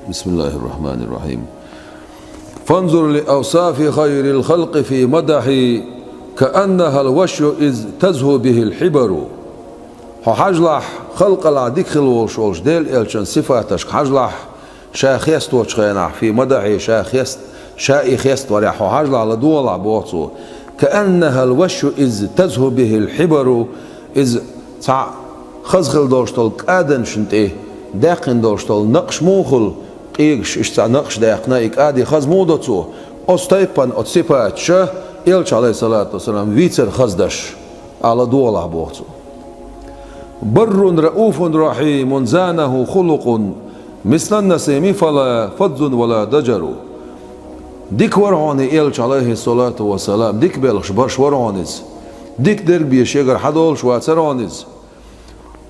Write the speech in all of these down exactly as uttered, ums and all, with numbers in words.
بسم الله الرحمن الرحيم. فانظر لأوصاف خير الخلق في مدحي كأنها الوشي إذ تزهو به الحبر. Хьо хьажалахь, халкъалахь дика хила волуш волчу Делан элчан сифаташка хьажалахь, ша хесточу хенахь, في مدحي, ша хест-, ша и хеставарехь хьо хьажалахь, ладогӀалахь, боху цо. كأنها الوشي إذ تزهو به الحبر. Иза цхьаъ хаза хила долуш долу кӀаданашна тӀе даьккхина долуш долу накъаш мухула, къегаш иштта цхьа накъаш даьккхина, и кӀади хаза муха до цо, оцу тайпана оцу сипаташа элча, Ӏалайхиссалату вассалам, вийцар хаза даш, ала догӀалахь, боху цо. بر رءوف رحيم زانه خلق مثل النسيم فلا فظ ولا ضجر. Дика вара хьуна и элча, Ӏалайхиссалату вассалам, дика белхаш барш вара хьуна иза. Дика дерг бен шегара хьадолуш вацара хьуна иза.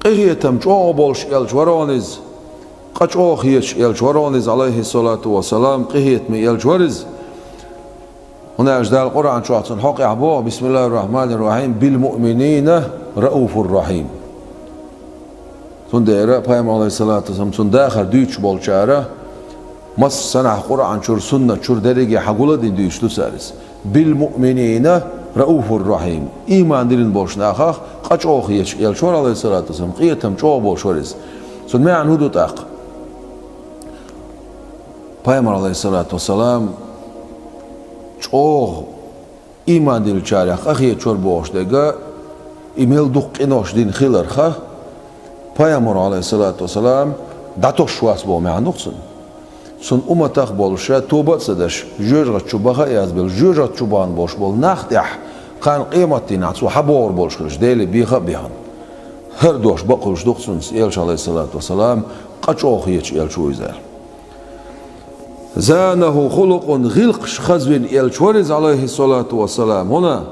Къинхетам чӀогӀа болуш элча вара хьуна иза. Къа чӀогӀа хеташ элча вара хьуна иза, Ӏалайхиссалату вассалам, къинхетаме элча вара иза. ХӀунда аьлча Дала Къуръан чохь цунна хьокъехь боху: بسم الله الرحمن الرحيم، بالمؤمنين رءوف رحيم. Цундела Пайхамар, Ӏалайхиссалату вассалам, цунна дахар дуьйцуш болчара, масса санахь Къуръан чуьра, суннат чуьра дерриге хьагуладина дуьйцуш ду цара иза. بالمؤمنين رءوف رحيم. Ийман диллина болчу нахах къа чӀогӀа хеташ элча вара, Ӏалайхиссалату вассалам, къинхетам чӀогӀа болуш вара иза. Цунна маьӀна хӀун ду тӀаккха? Пайхамар, Ӏалайхиссалату вассалам, чӀогӀа ийман диллинчарех къахеташ вара бохуш дерг, и мел дукха къинош дина хиларх, Пайхамар, Ӏалайхиссалату вассалам, дӀатосуш вац боху маьӀна ду-кх цунна. Цунна умматах а болуш, ша тоба а ца деш, жоьжахати чу баха а язбелла, жоьжахати чу бахана болуш болу нах тӀехь, кхана къематдийнахь цо хьабогӀур болуш хилча, Деле беха а бехна, хӀара дош бакъ хуьлуш ду-кх цунна, элча, Ӏалайхиссалату вассалам, къа чӀогӀа хеташ элча ву иза аьлла. زانه خلق, гӀиллакхаш хазвина элча вара иза, Ӏалайхиссалату вассалам. ХӀунда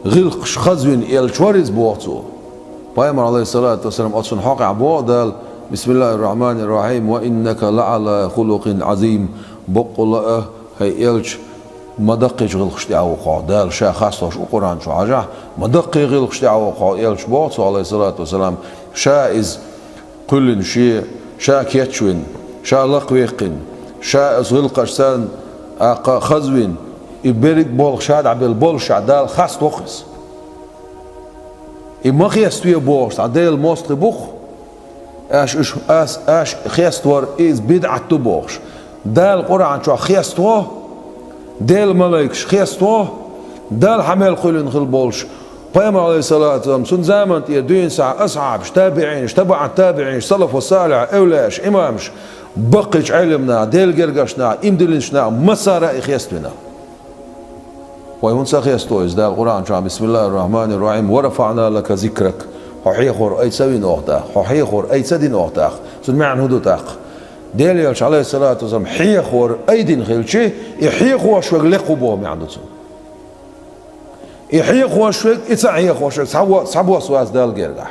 гӀиллакхаш хазвина элча вара иза, боху цо. Пайхамар, Ӏалайхиссалату вассалам, оцунна хьокъехь боху Дала: بسم الله الرحمن الرحيم، وإنك لعلى خلق عظيم. Баккъала а, хӀай элча, ма даккхийчу гӀиллакхаш тӀехь ву хьо. Дала ша хасталуш ву Къуръан чу, хьажахь, ма даккхий гӀиллакхаш тӀехь ву хьо, элча, боху цо, Ӏалайхиссалату вассалам. Ша иза кхоьллина шен, ша кечвина, ша лакхаваьккхина, ша оцу гӀиллакхашца тӀаккха хазвина, и берриг а болх ша дӀабелла боллушехь, Дала хаставо-кх иза. И ма хеставе бохуш, цхьа Делан мостагӀий бу-кх, аша уьш, ас, аша хеставар иза бидӀат ду бохуш. Дала Къуръан чохь хеставо, Делан малайкаш хеставо, Дала хьан мел кхоьллина хила болуш, Пайхамар, Ӏалайхиссалату вассалам, цуьнан заманна тӀера дуьйна схьа асхьабаш, табиӀинаш, табаӀат табиӀинаш, салафу салихь, эвлаяаш, имамаш, баккхийчу Ӏеламнаха, Делан гергарчу наха, ийман диллинчу наха, массара а и хеставина. Вай хӀунда ца хесто иза? Дала Къуръан чохь: بسم الله الرحمن الرحيم، ورفعنا لك ذكرك. Хьо хьехор ай ца вина оха тӀаккха, хьо хьехор ай ца дина оха тӀаккха. Цунна маьӀна хӀун ду тӀаккха? Делан элча, Ӏалайхиссалату вассалам, хьехор ай дина хилча, и хьехош верг лекха ву боху маьӀна ду цунна. И хьехош верг, и ца хьехош верг цхьа во-, цхьабосса вац Далла гергахь.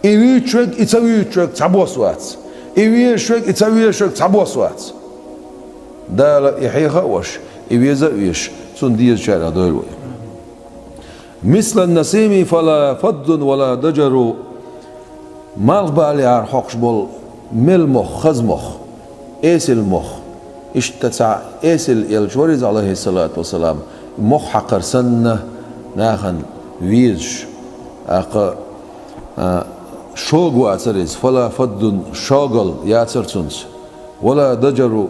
И вуьйцуш верг, и ца вуьйцуш верг цхьабосса вац. И везаш верг, и ца везаш верг цхьабосса вац. Дала и хьеха а веш, и веза а везаш, цунна дезачарех дойла вай. مثل النسيم فلا فظ ولا ضجر. Малхбалехьара хьокхуш болу мел мох, хаза мох, эсала мох. Иштта цхьа эсала элча вара иза, Ӏалайхиссалату вассалам, мох хьакхар санна нахана везаш. ТӀаккха, а, шога вацара иза, فلا فظ, шогал яцара цуьнца. ولا ضجر,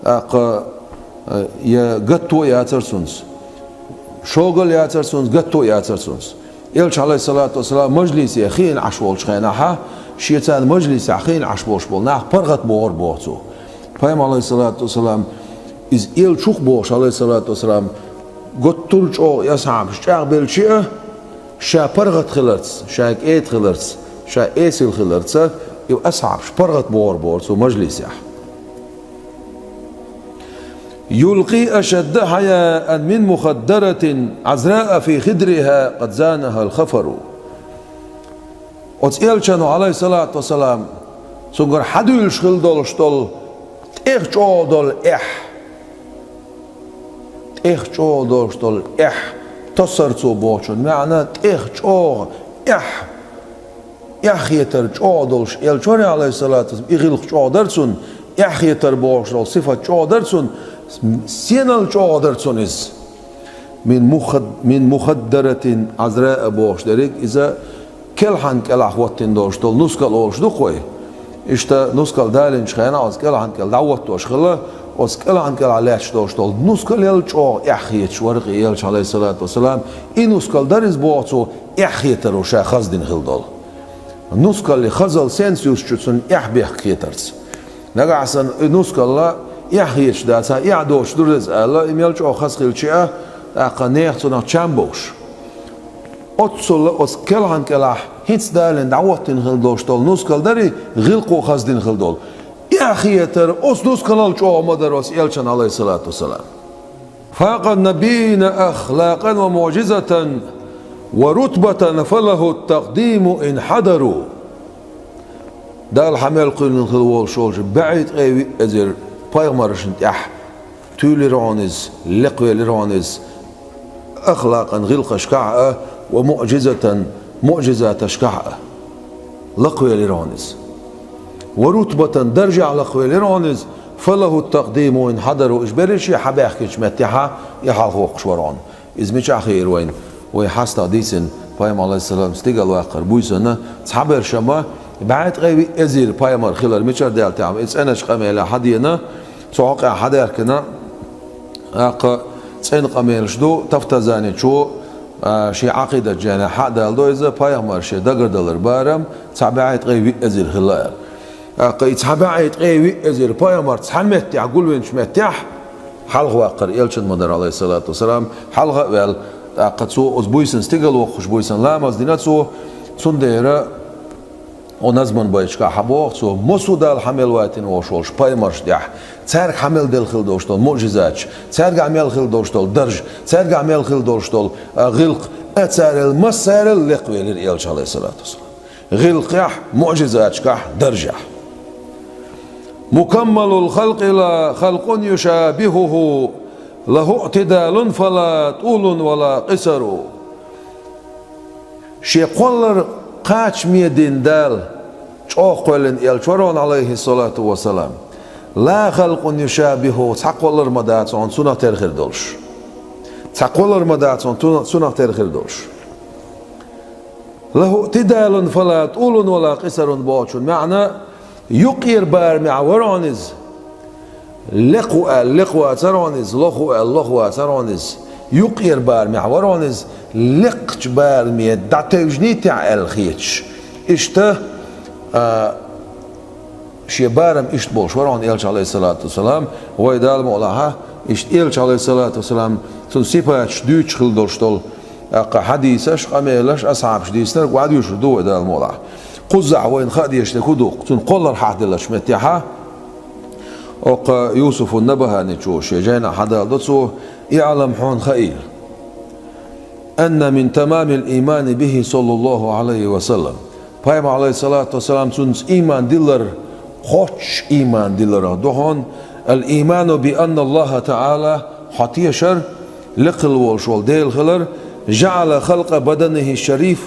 тӀаккха, э, я гатто а яцара цуьнца. Шогал яцара цуьнца, гатто а яцара цуьнца. Элча, Ӏалайхиссалату вассалам, мажлисе хиъна Ӏаш волчу хенахьа, шен царна мажлисехь хиъна Ӏаш болуш болу нах паргӀат бохура боху цо. Пайхамар, Ӏалайхиссалату вассалам, иза элча ву-кх бохуш, Ӏалайхиссалату вассалам, гуттар а чӀогӀа и асхьабаш чӀагӀбелча а, ша паргӀат хиларца, ша кӀеда хиларца, ша эсала хиларца, и асхьабаш паргӀат бохура бохура цо мажлисехь. يلقي أشد حياء من مخدرة عذراء في خدرها قد زانها الخفر. Оцу элчано, Ӏалайхиссалату вассалам, цуьнгара хьадуьйлуш хила долуш долу тӀех чӀогӀа долу эхь. ТӀех чӀогӀа долуш долу эхь, тосар цо бохучун маьӀна, тӀех чӀогӀа эхь, эхь хетар чӀогӀа долуш элча вара, Ӏалайхиссалату вассалам, и гӀиллакх чӀогӀа дара цуьнан, Эхь хетар бохуш долу сифат чӀогӀа дара цуьнан, сенал чӀогӀа дара цуьнан иза. Мин мухад-, мин мухаддаратин Ӏазраа бохуш дерриг иза кӀелхьан кӀелахь хӀоттина долуш долу нускал олуш ду-кх вай. Иштта нускал далийначу хенахь оцу кӀелхьан кӀел дӀахӀоттош хилла, оцу кӀелхьан кӀелахь лаьтташ долуш долу нускалел чӀогӀа эхь хеташ вара-кх и элча, Ӏалайхиссалату вассалам. И нускал дара иза боху цо, эхь хетаро ша хаздина хилла долу. Нускале хазал сенца юстучу цунна эхь бехк хетарца. Нагахь санна и нускалла эхь хеташ дацахь, эхь доцуш дура иза аьлла, и мел чӀогӀа хаза хилча а, тӀаккха нехан цунах чам бовш. Оццула оцу кӀелхьан кӀелахь хӀинца далийна дӀахӀоттина хилла долуш долу нускал дара и гӀиллакхо хаздина хилла долу. Эхь хетар оцу нускалал чӀогӀа ма дара оцу элчан, Ӏалайхиссалату вассалам. فاق النبيين أخلاقا ومعجزة ورتبة فله التقديم إن حضروا. Далла хьан мел кхоьллина хилла волуш волчу бӀе ткъе виъ эзар пайхамаршна тӀехь туьйлира хьуна иза, лекхвелира хьуна иза, ахлакъан гӀиллакхашкахь а, ва муъжизатан муъжизаташкахь а. Лакхвелира хьуна иза. Ва рутбатан даржехь лакхвелира хьуна иза, фалаху такъдиму ин хьадару, уьш берриш а хьабаьхкинчу меттехьа и хьалхавоккхуш вара хьуна. Иза мичахь хиира вайна? Вай хьастагӀа дийцина, пайхамар, Ӏалайхиссалам, стигала ваккхар буьйсанна, цхьаберш ма бӀе ткъе виъ эзар пайхамар хилар мичара даьлла тӀехь, и цӀеначу къамелехь хьадеана, цу хьокъехь хьадаьхкина, тӀаккха цӀена къамелаш ду, Тафтазаничо, а, шен Ӏакъидат жайнахь хьа а даладо иза, пайхамар шен дагардалар барам цхьа бӀе ткъе виъ эзар хилла аьлла. ТӀаккха и цхьа бӀе ткъе виъ эзар пайхамар цхьа меттехь гулвинчу меттехь, хьалхаваккхар элчан ма дара, Ӏалайхиссалату вассалам, хьалха а ваьлла, тӀаккха цо оцу буьйсанна стигала воккхуш буьйсанна ламаз дина цо, цундела, о назман байташкахь хьабоху цо, массо а Дала хьан мел вайтина волуш волчу пайхамаршна тӀехь, цаьрга хьан мел делла хилла долуш долу муъжизаташ, цаьргахь мел хилла долуш долу дарж, цаьргахь мел хилла долуш долу, а, гӀиллакх, а, царел массарел лекхвелира элча, Ӏалайхиссалату вассалам. ГӀиллакхехь, муъжизаташкахь, даржехь. Мукаммалул халкъи ла халкъун юшабихуху, лаху иътидалун фала тулун вала къисару. Шен кхоллар кхачаме дина Дала чӀогӀа кхоьллина элча вара хьуна, Ӏалайхиссалату вассалам. Ла халкъун юшабиху, цхьа кхоллар ма дац хьуна цунах тера хир долуш. Цхьа кхоллар ма дац хьуна цу-, цунах тера хир долуш. Лаху иътидалун фала тулун вала къисарун бохучун маьӀна, юккъера барамехь вара хьуна иза. Лекху аьлла, лекхвацара хьуна иза, лоху аьлла, лохвацара хьуна иза. Юккъера барамехь вара хьуна иза, лекхачу бараме дӀатевжиний техьа аьлла хеташ. Иштта, а, шен барам иштта болуш вара хьуна элча, Ӏалайхиссалату вассалам, вай Дала мукъалахь, иштта элча, Ӏалайхиссалату вассалам, цуьнан сипаташ дуьйцуш хилла долуш долу, тӀаккха хьадисаш, къамелаш, асхьабаш дийцинарг охьадуьйцур ду вай Дала мукъалахь. Кхузахь вайна хаа дезаш дерг хӀун ду? Цуьнан кхоллар хьахьделлачу меттехьа, оккха Юсуфу Набаханичо шен жайнахь хьадалдо цо, иълам, хьуна хаийла. Анна мин тамамил иймани бихи, саллаллаху Ӏалайхи ва саллам. Пайхамар, Ӏалайхиссалату вассалам, цуьнца ийман диллар, кхоччуш ийман дилларах ду хьуна, ал ийману би анна Аллаха таӀала, хьо тешар, лекха хилла волуш волу Дела хилар, жаӀала халкъа баданихи шариф,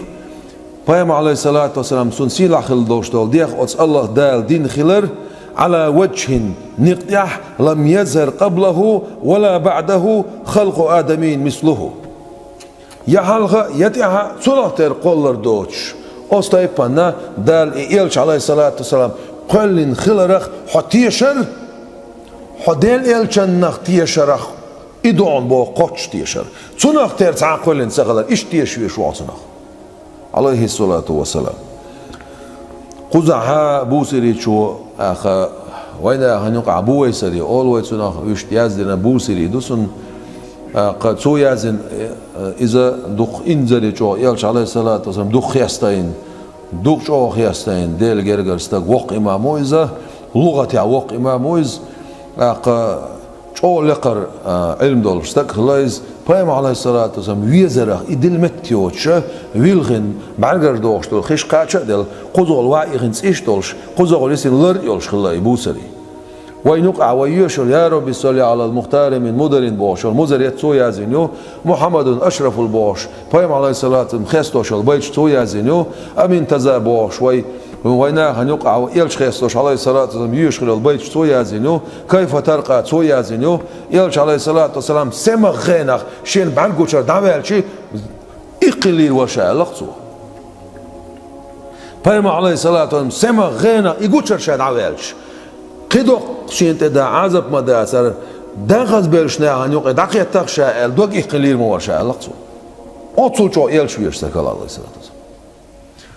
пайхамар, Ӏалайхиссалату вассалам, цуьнан сийлахь хилла долуш долу дегӀ оцу Аллаха Дала дина хилар, Ӏала ваджхин, некъ тӀехь, лам язхар къаблаху вала баӀдаху халкъу адамийин мислуху. Я хьалха, я тӀаьхьа цунах тера кхоллар доцуш, оцу тайпана Дала и элча, Ӏалайхиссалату вассалам, кхоьллина хиларах хьо тешар, хьо Делан элчаннах тешарах, и ду хьуна боху кхоччуш тешар. Цунах тера цхьа а кхоьллина ца хилар, иштта теша везаш ву хьо цунах. Ӏалайхиссалату вассалам. Кхузахьа Бусиричо, аха, вайнахана юкъахь Бувайсари олу вай цунах, вуьшта яздина Бусири ду цунна. Аха, цо яздина, э, иза дукха инзаре чӀогӀа, элча, Ӏалайхиссалату вассалам, дукха хестийна, дукха чӀогӀа хестийна, Делан гергара стаг, воккха имам ву иза, лугӀатехь воккха имам ву иза. Аха, чӀогӀа лекхара, а, Ӏилма долуш стаг хилла иза, пайхамар, Ӏалайхиссалату вассалам, везарах и дилла метта йоцуша, вилхина, бӀаьргара дохуш долу хиш кхача а делла, кхузахула ваиъхина цӀийш а долуш, кхузахула йисина лар а йолуш хилла и Бусари. Вайна юкъахь вай йоьшуш йолу «Я Рабби салли Ӏалал Мухтари мин Мударин» бохуш йолу Музарет цо яздина ю, «Мухьаммадун ашрафул» бохуш, пайхамар, Ӏалайхиссалату вассалам, хестош йолу байташ цо яздина ю, «Амин таза» бохуш вай Вай нахана юкъахь ву Элча хестош, Ӏалайхиссалату вассалам, йоьшуш хилла байт цо яздина ю, «Кайфа таркъа» цо яздина ю, Элча, Ӏалайхиссалату вассалам, сема гӀенах шена бӀаьргучара дӀаваьлча, иккхина лийр вара ша, аьлла-кх цо. Пайхамар, Ӏалайхиссалату вассалам, сема гӀенах и гучара ша дӀаваьлча, кхидоккху шена тӀе дан Ӏазап ма дацара, дӀахазбеллачу нахана юкъе дӀакхетта-кх ша аьлла, дог иккхина лийр ма вара ша, аьлла-кх цо. Оццул чӀогӀа Элча везаш цара хилла, Ӏалайхиссалату вассалам.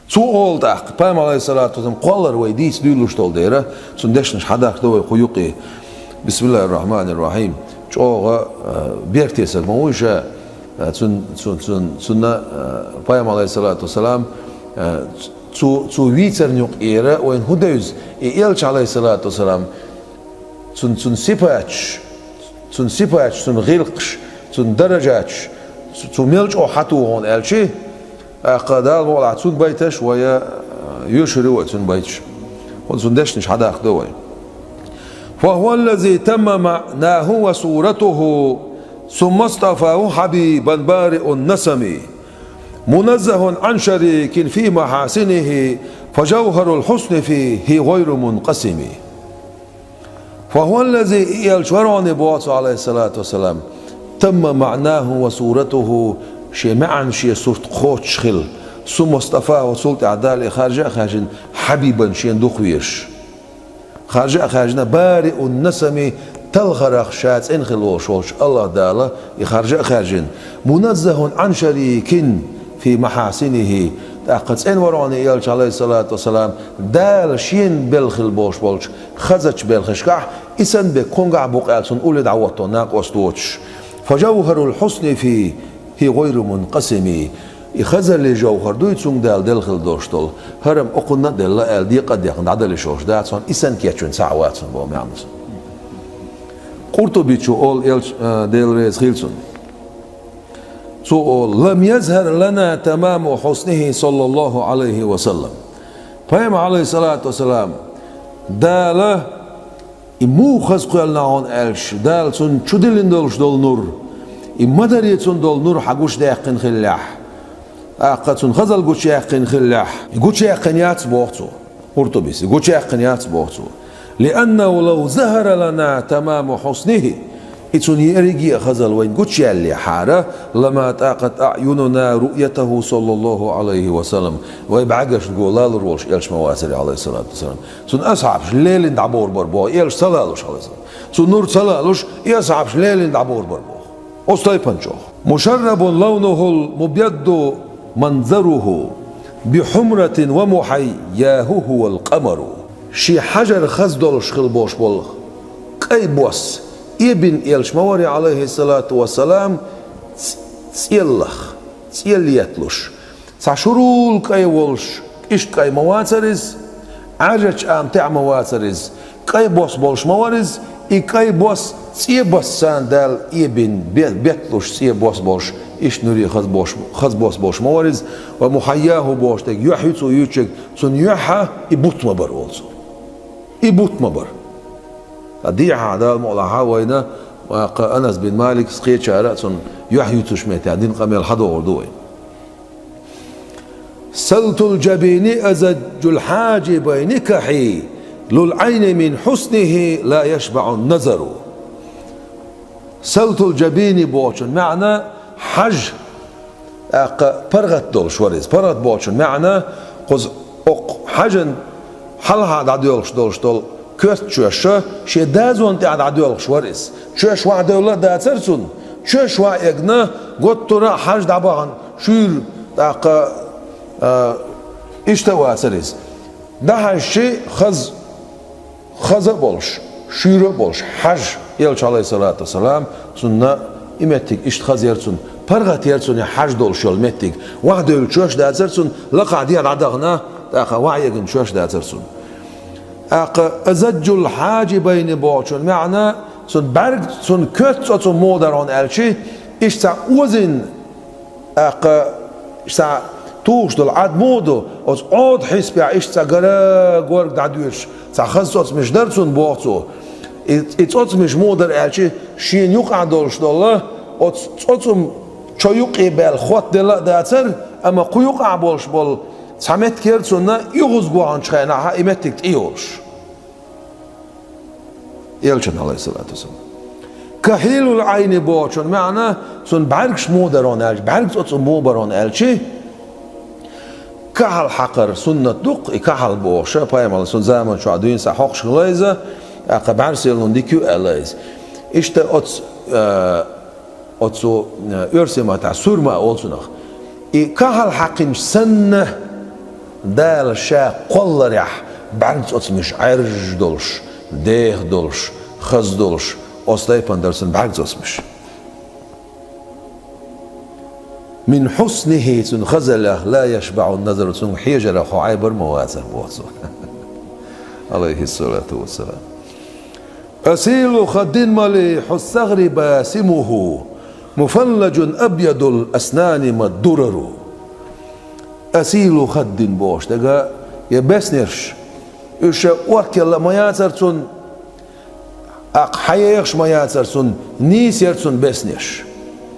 Цо олу тӀаккха, пайхамар, Ӏалайхиссалату вассалам, кхоллар вай дийца дуьйлуш долу дела, цуьнан дешнаш хьадахка до вай кху юкъе. Бисмиллахир-рахманир-рахим. ЧӀогӀа, а, беркате стаг ма вуй ша, а, цун-, цун-, цун-, цунна, а, пайхамар, Ӏалайхиссалату вассалам, а, цу-, цо вийцарна юкъера вайна хӀун девза, и Элча, Ӏалайхиссалату вассалам, цун-, цун сипаташ, цун сипаташ, цун гӀиллакхаш, цун даражаташ, цу-, цо мел чӀогӀа хьатуху хьуна аьлча, тӀаккха Дала мукъалахь цуьнан байташ вай, а, йоьшур ю вай цуьнан байташ. ХӀунда цуьнан дешнаш хьадахка до вай. فهو الذي تم معناه وصورته، ثم اصطفاه حبيبا بارئ النسم، منزه عن شريك في محاسنه، فجوهر الحسن فيه غير منقسم. فهو الذي, и Элча вара хьуна, боху цо, Ӏалайхиссалату вассалам, тамма маънаху ва суратуху, шен маьӀна, шен сурт кхочуш хилла, сумма стафаху, цул тӀаьхьа Дала и харжа а хаьржина, хьабибан, шена дукха везаш. Харжа а хаьржина, бариун насами, талхарах ша цӀена хилла волуш волчу АллахӀ Дала и харжа а хаьржина, муназзахун Ӏан шарикин фи махьасинихи, тӀаккха цӀена вара хьуна и Элча, Ӏалайхиссалату вассалам, Дала шена белла хилла болуш болчу хазачу белхашкахь, и санна бен кхуьнгахь а бу-кх аьлла, цунна улле дӀахӀотто накъост воцуш. Фа жавхарул хьусни фихи гӀайру мункъасими. И хазаллин жовхар дуй цуьнга Дала делла хилла долуш долу, хӀара-м окхунна а делла аьлла, декъа а дехна дӀадала йиш йолуш дац хьуна, и санна кечвина цхьаъ вац хьуна боху маьӀна ду. Къуртубичо олу, Элча, а, Дела реза хила цунна. Цо олу: «Лам язхар лана тамаму хьуснихи, саллаллаху Ӏалайхи ва саллам». Пайхамар, Ӏалайхиссалату вассалам, Дала и муха хаза кхоьллина хьуна аьлча, Дала цунна чу диллина долуш долу нур, и ма-дарра цунна долу нур хьан гучудаьккхина хиллехь, тӀаккха цунна хазалла гучуяьккхина хиллехь, и гучуяьккхина яц, боху цо. Къуртубис, и гучуяьккхина яц, боху цо. «Лианнаху лав захара лана тамаму хьуснихи», и цунна ерриге а хазалла вайна гучуяьллехьара, «лама тӀакъат аъюнуна руъятаху, саллаллаху Ӏалайхи ва саллам», вай бӀаьргашна го лалур волуш Элча ма вацара, Ӏалайхиссалату вассалам. Цунна асхьабаш лелина дӀабовр бара боху, Элча ца лалуш, Ӏалайхиссалам. Цунна нур ца лалуш, и асхьабаш лелина дӀабовр бара боху. Оцу тайпана чӀогӀа. «Мушаррабун лавнухул мубъядду манзаруху, бихьумратин ва мухьайяху хӀувал къамару». Шен хьажар хаза долуш хилла болуш болу кӀай бос эбина Элча ма вара, Ӏалайхиссалату вассалам, ц-, цӀеллах, цӀел етталуш. Цхьа шурул кӀай волуш, иштта кӀай ма вацара иза, Ӏаьржачу аматехь а ма вацара иза, кӀай бос болуш ма вара иза, и кӀай бос цӀе басса санна Дала эбина бе-, бетталуш цӀе бос болуш, иштта нуре хаза бос, хаза бос болуш ма вара иза, ва мухьайяху бохуш дерг, юьхь ю цо юьйцург, цунна юьхь а и бутт ма бара, олу цо. И бутт ма бара. Ткъа дехьа Дала мукъалахь вайна, тӀаккха Анас бин Маликс, кхечара а цунна юьхь юьйцуш меттехь дина къамел хьадогӀур ду вай. Салтул жабини азажжул хьаджибайни кахьи, лул Ӏайни мин хьуснихи ла яшбаӀун назару. Салтул жабини бохучун маьӀна хьажа, тӀаккха паргӀат долуш вара иза. ПаргӀат бохучун маьӀна, кхуза окху хьажан хьалха дӀадоьлхуш долуш долу коьртачоьш шен дазонна тӀехь дӀадоьлхуш вара иза. Чоьш ваха девлла а дацара цунна, чоьш ваха эгна, готтура а хьажа дӀабахана, шуьйра, тӀаккха, а, иштта а вацара иза. ДӀахьаьжчи, хаза, хаза а болуш, шуьйра а болуш, хьажа, Элча, Ӏалайхиссалату вассалам, цунна и меттиг иштта хаза яра цунна, паргӀат яра цунна и хьажа долуш йолу меттиг. Ваха девлла чоьш дацара цунна, лакхахь дехьа дӀадахана, тӀаккха ваха эгна чоьш дацара цунна. ТӀаккха азажжул хьаджибайни бохучун маьӀна, цунна бӀаьрг, цунна коьртачу цӀоцум муха дара хьуна аьлчи, иштта цхьа озийна, тӀаккха иштта цхьа тухуш долу Ӏад муха ду, оцу Ӏода хьисапехь иштта цхьа гара-горга дӀадоьшуш, цхьа хаза цӀоцмаш дара цунна, боху цо. И, и цӀоцмаш муха дара аьлчи, шена юкъахь долуш долу, оцу цӀоцум чо юккъе баьлла хотта делла а дацара, амма кху юкъахь болуш болу Цхьа меттиг яра цунна, оьгӀаз гӀоттачу хенахь и меттиг тӀейолуш. Элчан, алейхиссалату вассалам. Кахьилул Ӏайни бохучун маьӀна, цуьнан бӀаьргаш муха дара аьлча, бӀаьрг цӀоцкъа муха бара аьлча, кахьал хьакхар суннат ду-кх, и кахьал бохуш, пайхамар цуьнан заман чохь дуьйна схьа хьокхуш хилла иза, тӀаккха бӀаьрса лело дика ю аьлла иза. Иштта оцу, э, Оцу, э, оьрсийн маттахь сурма олу цунах. И кахьал хьаькхинчу санна, Дала ша кхолларехь бӀаьрг цӀоцкъамаш Ӏаьржа долуш, деха долуш, хаза долуш, оцу тайпана дара цуьнан бӀаьрг цӀоцкъамаш. Мин хьуснихи, цуьнан хазаллех, ла яшбаӀун назару, цуьнга хьежарах хьо Ӏайбар ма вацара боху цо. Алейхиссалату вассалам. Асилу хаддин малихьу сагӀри басимуху, муфаллажун абъядул аснани маддурару. Асилу хаддин бохуш дерг, я беснеш, уьш оркъелла ма яцара цуьнан, тӀаккха хьаехаш ма яцара цуьнан, нийса яра цуьнан беснеш.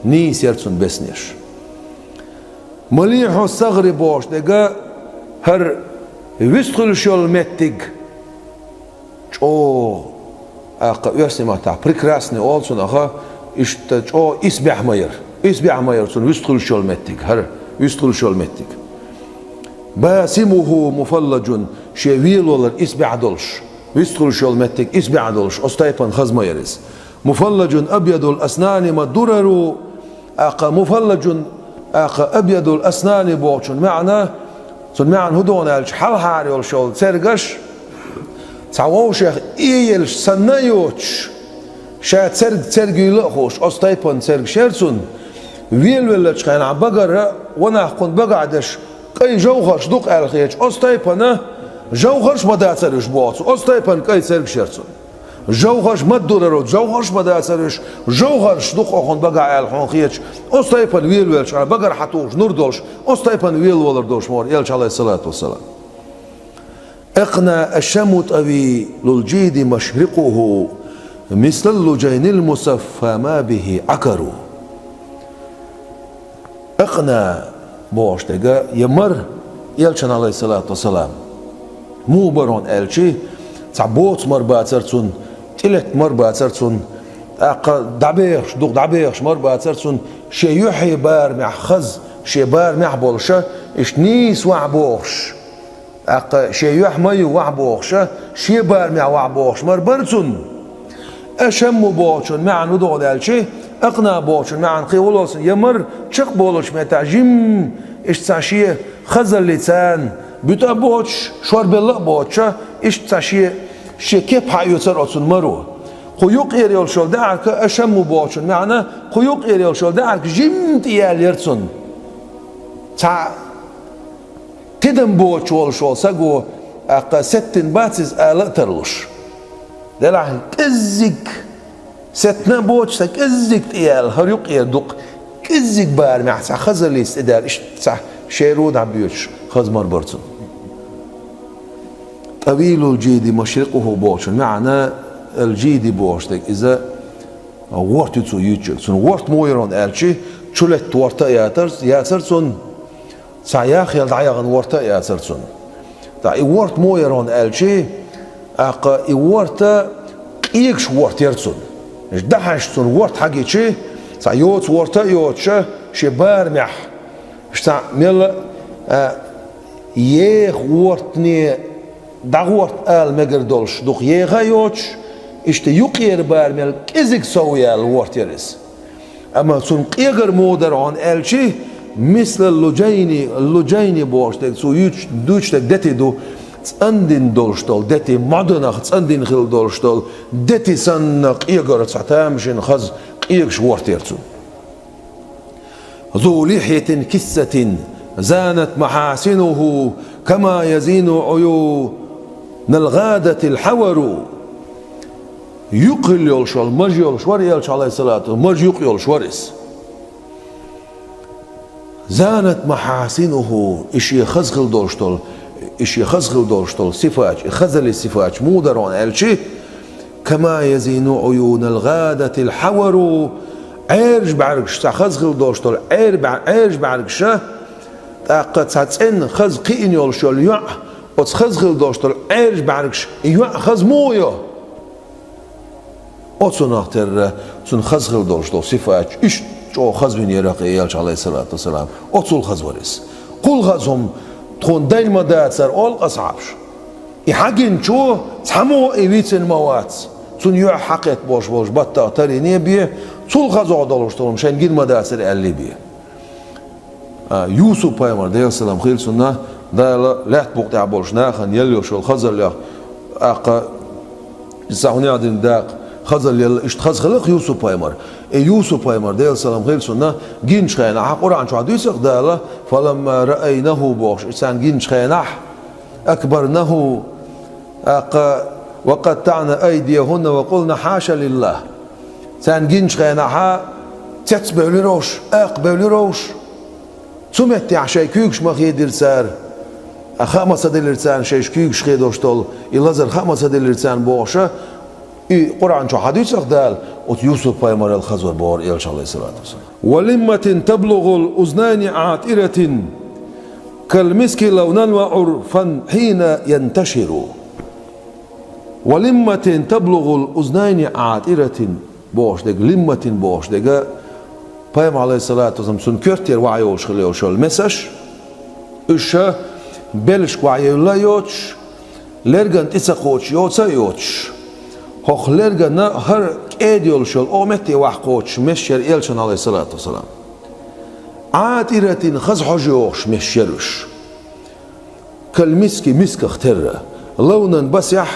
Нийса яра цуьнан беснеш. Малихьу сагӀри бохуш дерг, хӀара вистхуьлуш йолу меттиг, чӀогӀа, тӀаккха оьрсийн маттахь прекрасный олу цунах, иштта чӀогӀа исбаьхьа ма яра. Исбаьхьа ма яра цуьнан вистхуьлуш йолу меттиг, хӀара вистхуьлуш йолу меттиг. Басимуху муфаллажун, шен велавалар исбаьхьа долуш, вистхуьлуш йолу меттиг исбаьхьа долуш, оцу тайпана хаза ма яра иза. Муфаллажун абъядул аснани маддурару, тӀаккха муфаллажун, тӀаккха абъядул аснани бохучун маьӀна, цуьнан маьӀна хӀун ду аьлча, хьалхара йолуш йолу цергаш, цхьа вовшех иелаш санна а йоцуш, ша церг церг юйла а хууш, оцу тайпана цергаш яра цуьнан, велавеллачу хенахь багара, ванах кхунна багахь дерш, кӀайн жовхӀарш ду-кх аьлла хеташ, оцу тайпана жовхӀарш ма дацара уьш боху цо, оцу тайпана кӀайн цергаш яра цуьнан. ЖовхӀарш маддурару, жовхӀарш ма дацара уьш, жовхӀарш ду-кх хӀокхунна багахь аьлла хьуна хеташ, оцу тайпана велавеллачу хенахь багара хьатухуш нур долуш, оцу тайпана велавалар долуш ма вара Элча, алейхиссалату вассалам. Акъна ашамму тӀавилул жиди машрикъуху, мислал лужайнил мусаффа ма бихи Ӏакару. Акъна бохуш дерг, я мара, Элчан, алейхиссалату вассалам, муха бара аьлча, цхьа боцу мара бацара цуьнан, тӀелетта мара бацара цуьнан, тӀаккха дӀабехаш, дукха дӀабехаш мара бацара цуьнан, шен юьхье барамехь хаза, шен барамехь болуша, иштта нийса вахьа бохуш. ТӀаккха шен юьхь ма ю вахьа бохуша, шен барамехь вахьа бохуш мара бара цуьнан. Ашамму бохучун маьӀна хӀун ду аьлча, акъна бохучун маьӀна кхин волосун, я мара чекхболучу меттехь жимма, иштта цхьа шен хазаллица, буьту а боцуш, шорбелла а боцуша, иштта цхьа шен, шен кеп хьаоьцура оцунна маро. Кху юккъера йолуш йолу даьӀарка, ашамму бохучун маьӀна, кху юккъера йолуш йолу даьӀарка жимма тӀеяьлла яра цуьнан. Цхьа тидам боцуш волуш волу саго, тӀаккха сеттина бац иза ала а тарлуш. Делахь кӀеззиг, сеттина а боцуш, цхьа кӀеззиг тӀеяьлла, хӀара юккъера дукха, кӀеззиг барамехь цхьа хазаллица тӀедаьлла, иштта цхьа шеро дӀабоьдуш, хаза мара бара цуьнан. ТӀавилул жиди машрикъуху бохучун маьӀна, ал жиди бохуш дерг иза, ворта ю цо юьйцуш дерг. Цуьнан ворта муха яра аьлча, чулетта ворта а яцара, яцара цуьнан, цхьа яхъелла дӀаяхана ворта а яцара цуьнан. ТӀаккха и ворта муха яра аьлча, тӀаккха и ворта къегаш ворта яра цуьнан. Дахьаш цуьнан ворта хьагича, цхьа йоцу ворта а йоцуша, шен барамехь, цхьа мелла а, еха вортане, дӀагӀорта ала мегар долуш, дукха еха а йоцуш, иштта юккъера барамел кӀезиг сов яьлла ворта яра иза. Амма цуьнан къегар муха дара хьуна аьлча, мислал лужайни, лужайни бохуш дерг, цо юьйцуш, дуьйцуш дерг дети ду, цӀандина долуш долу дети, модунах цӀандина хилла долуш долу дети санна къегар, цхьа тамашийна хаза къегаш ворта яра цуьнан. Зу лихьятин киссатин занат махьасинуху, кама язину Ӏуюнал гӀадатил хьавару. Юкъ хилла йолуш вара, маж йолуш вара Элча, алейхиссалату, маж юкъ йолуш вара иза. Занат махьасинуху, и шен хаза хилла долуш долу, и шен хаза хилла долуш долу сифаташ, и хазаллин сифаташ муха дара аьлча, кама язину Ӏуюнал гӀадатил хьавару, Ӏаьржа бӀаьргаш, цхьа хаза хилла долуш долу Ӏер бӀа-, Ӏаьржа бӀаьргаша, ТӀаккха цхьа цӀена хаза кхиъна йолуш йолу йоӀ, оцу хаза хила долуш долу Ӏаьржа бӀаьргаш, и йоӀ хаза муха йо? Оцунах терра цуьнан хаза хила долуш долу сифаташ иштта чӀогӀа хаза винера-кх и элча, Ӏалайхиссалату вассалам. Оцул хаза вара иза. Кхул хаза хӀума тхуна дайна ма дацара олу асхьабаш. И хьагинчо цхьаммо а и вийцина ма вац. Цунна юьхь хьакхетта болуш болчу баттах тарйина бен, цул хаза долуш долу хӀума шайна гина ма дацара аьлла бен. А, Юсуп-пайхамар, Делан салам хила цунна, Дала лаьтта букъа тӀехь болчу нахана елла йолуш йолу хазаллех, тӀаккха, иза хӀун яздина дакъа, хазалла елла, иштта хаза хилла-кх Юсуп-пайхамар. И Юсуп-пайхамар, Делан салам хила цунна, гиначу хенахь, Къуръан чохь дуьйцу-кх Дала, «Фаламма раайнаху», бохуш, и царна гиначу хенахь, «акбарнаху», тӀаккха, «ва къаттаӀна айдияхунна ва къулна хьаша лиллахӀ». Царна гиначу хенахь цецбевлира уьш, акхабевлира уьш. Цу меттехь шайн куьйгаш ма хедира цара, хаа ма ца делира царна шайша куьйгаш хедош долу, и лазар хаа ма ца делира царна бохуша, и Къуръан чохь хьадуьйцу-кх Дала, оцу Юсуп-пайхамарал хаза вара бохура элча, Ӏалайхиссалату вассалам. «Ва лимматин таблугӀул узнайни Ӏатиратин, кал миски лавнан ва Ӏурфан хьина янташиру». «Ва лимматин таблугӀул узнайни Ӏатиратин», бохуш дерг, лимматин бохуш дерг, пайхамар, Ӏалайхиссалату вассалам, цунна коьртера ваха йолуш хила йолуш йолу месаш, уьш ша беллашка ваха евлла а йоцуш, лергана тӀе ца кхочуш йоца а йоцуш, хӀокху лергана хӀара кӀеда йолуш йолу оха метте ваха кхочуш месаш яра элчан, Ӏалайхиссалату вассалам. Ӏатиратин, хаза хьожа йогӀуш месаш яра уьш. Кал миски, мисках терра. Лавнан, басехь,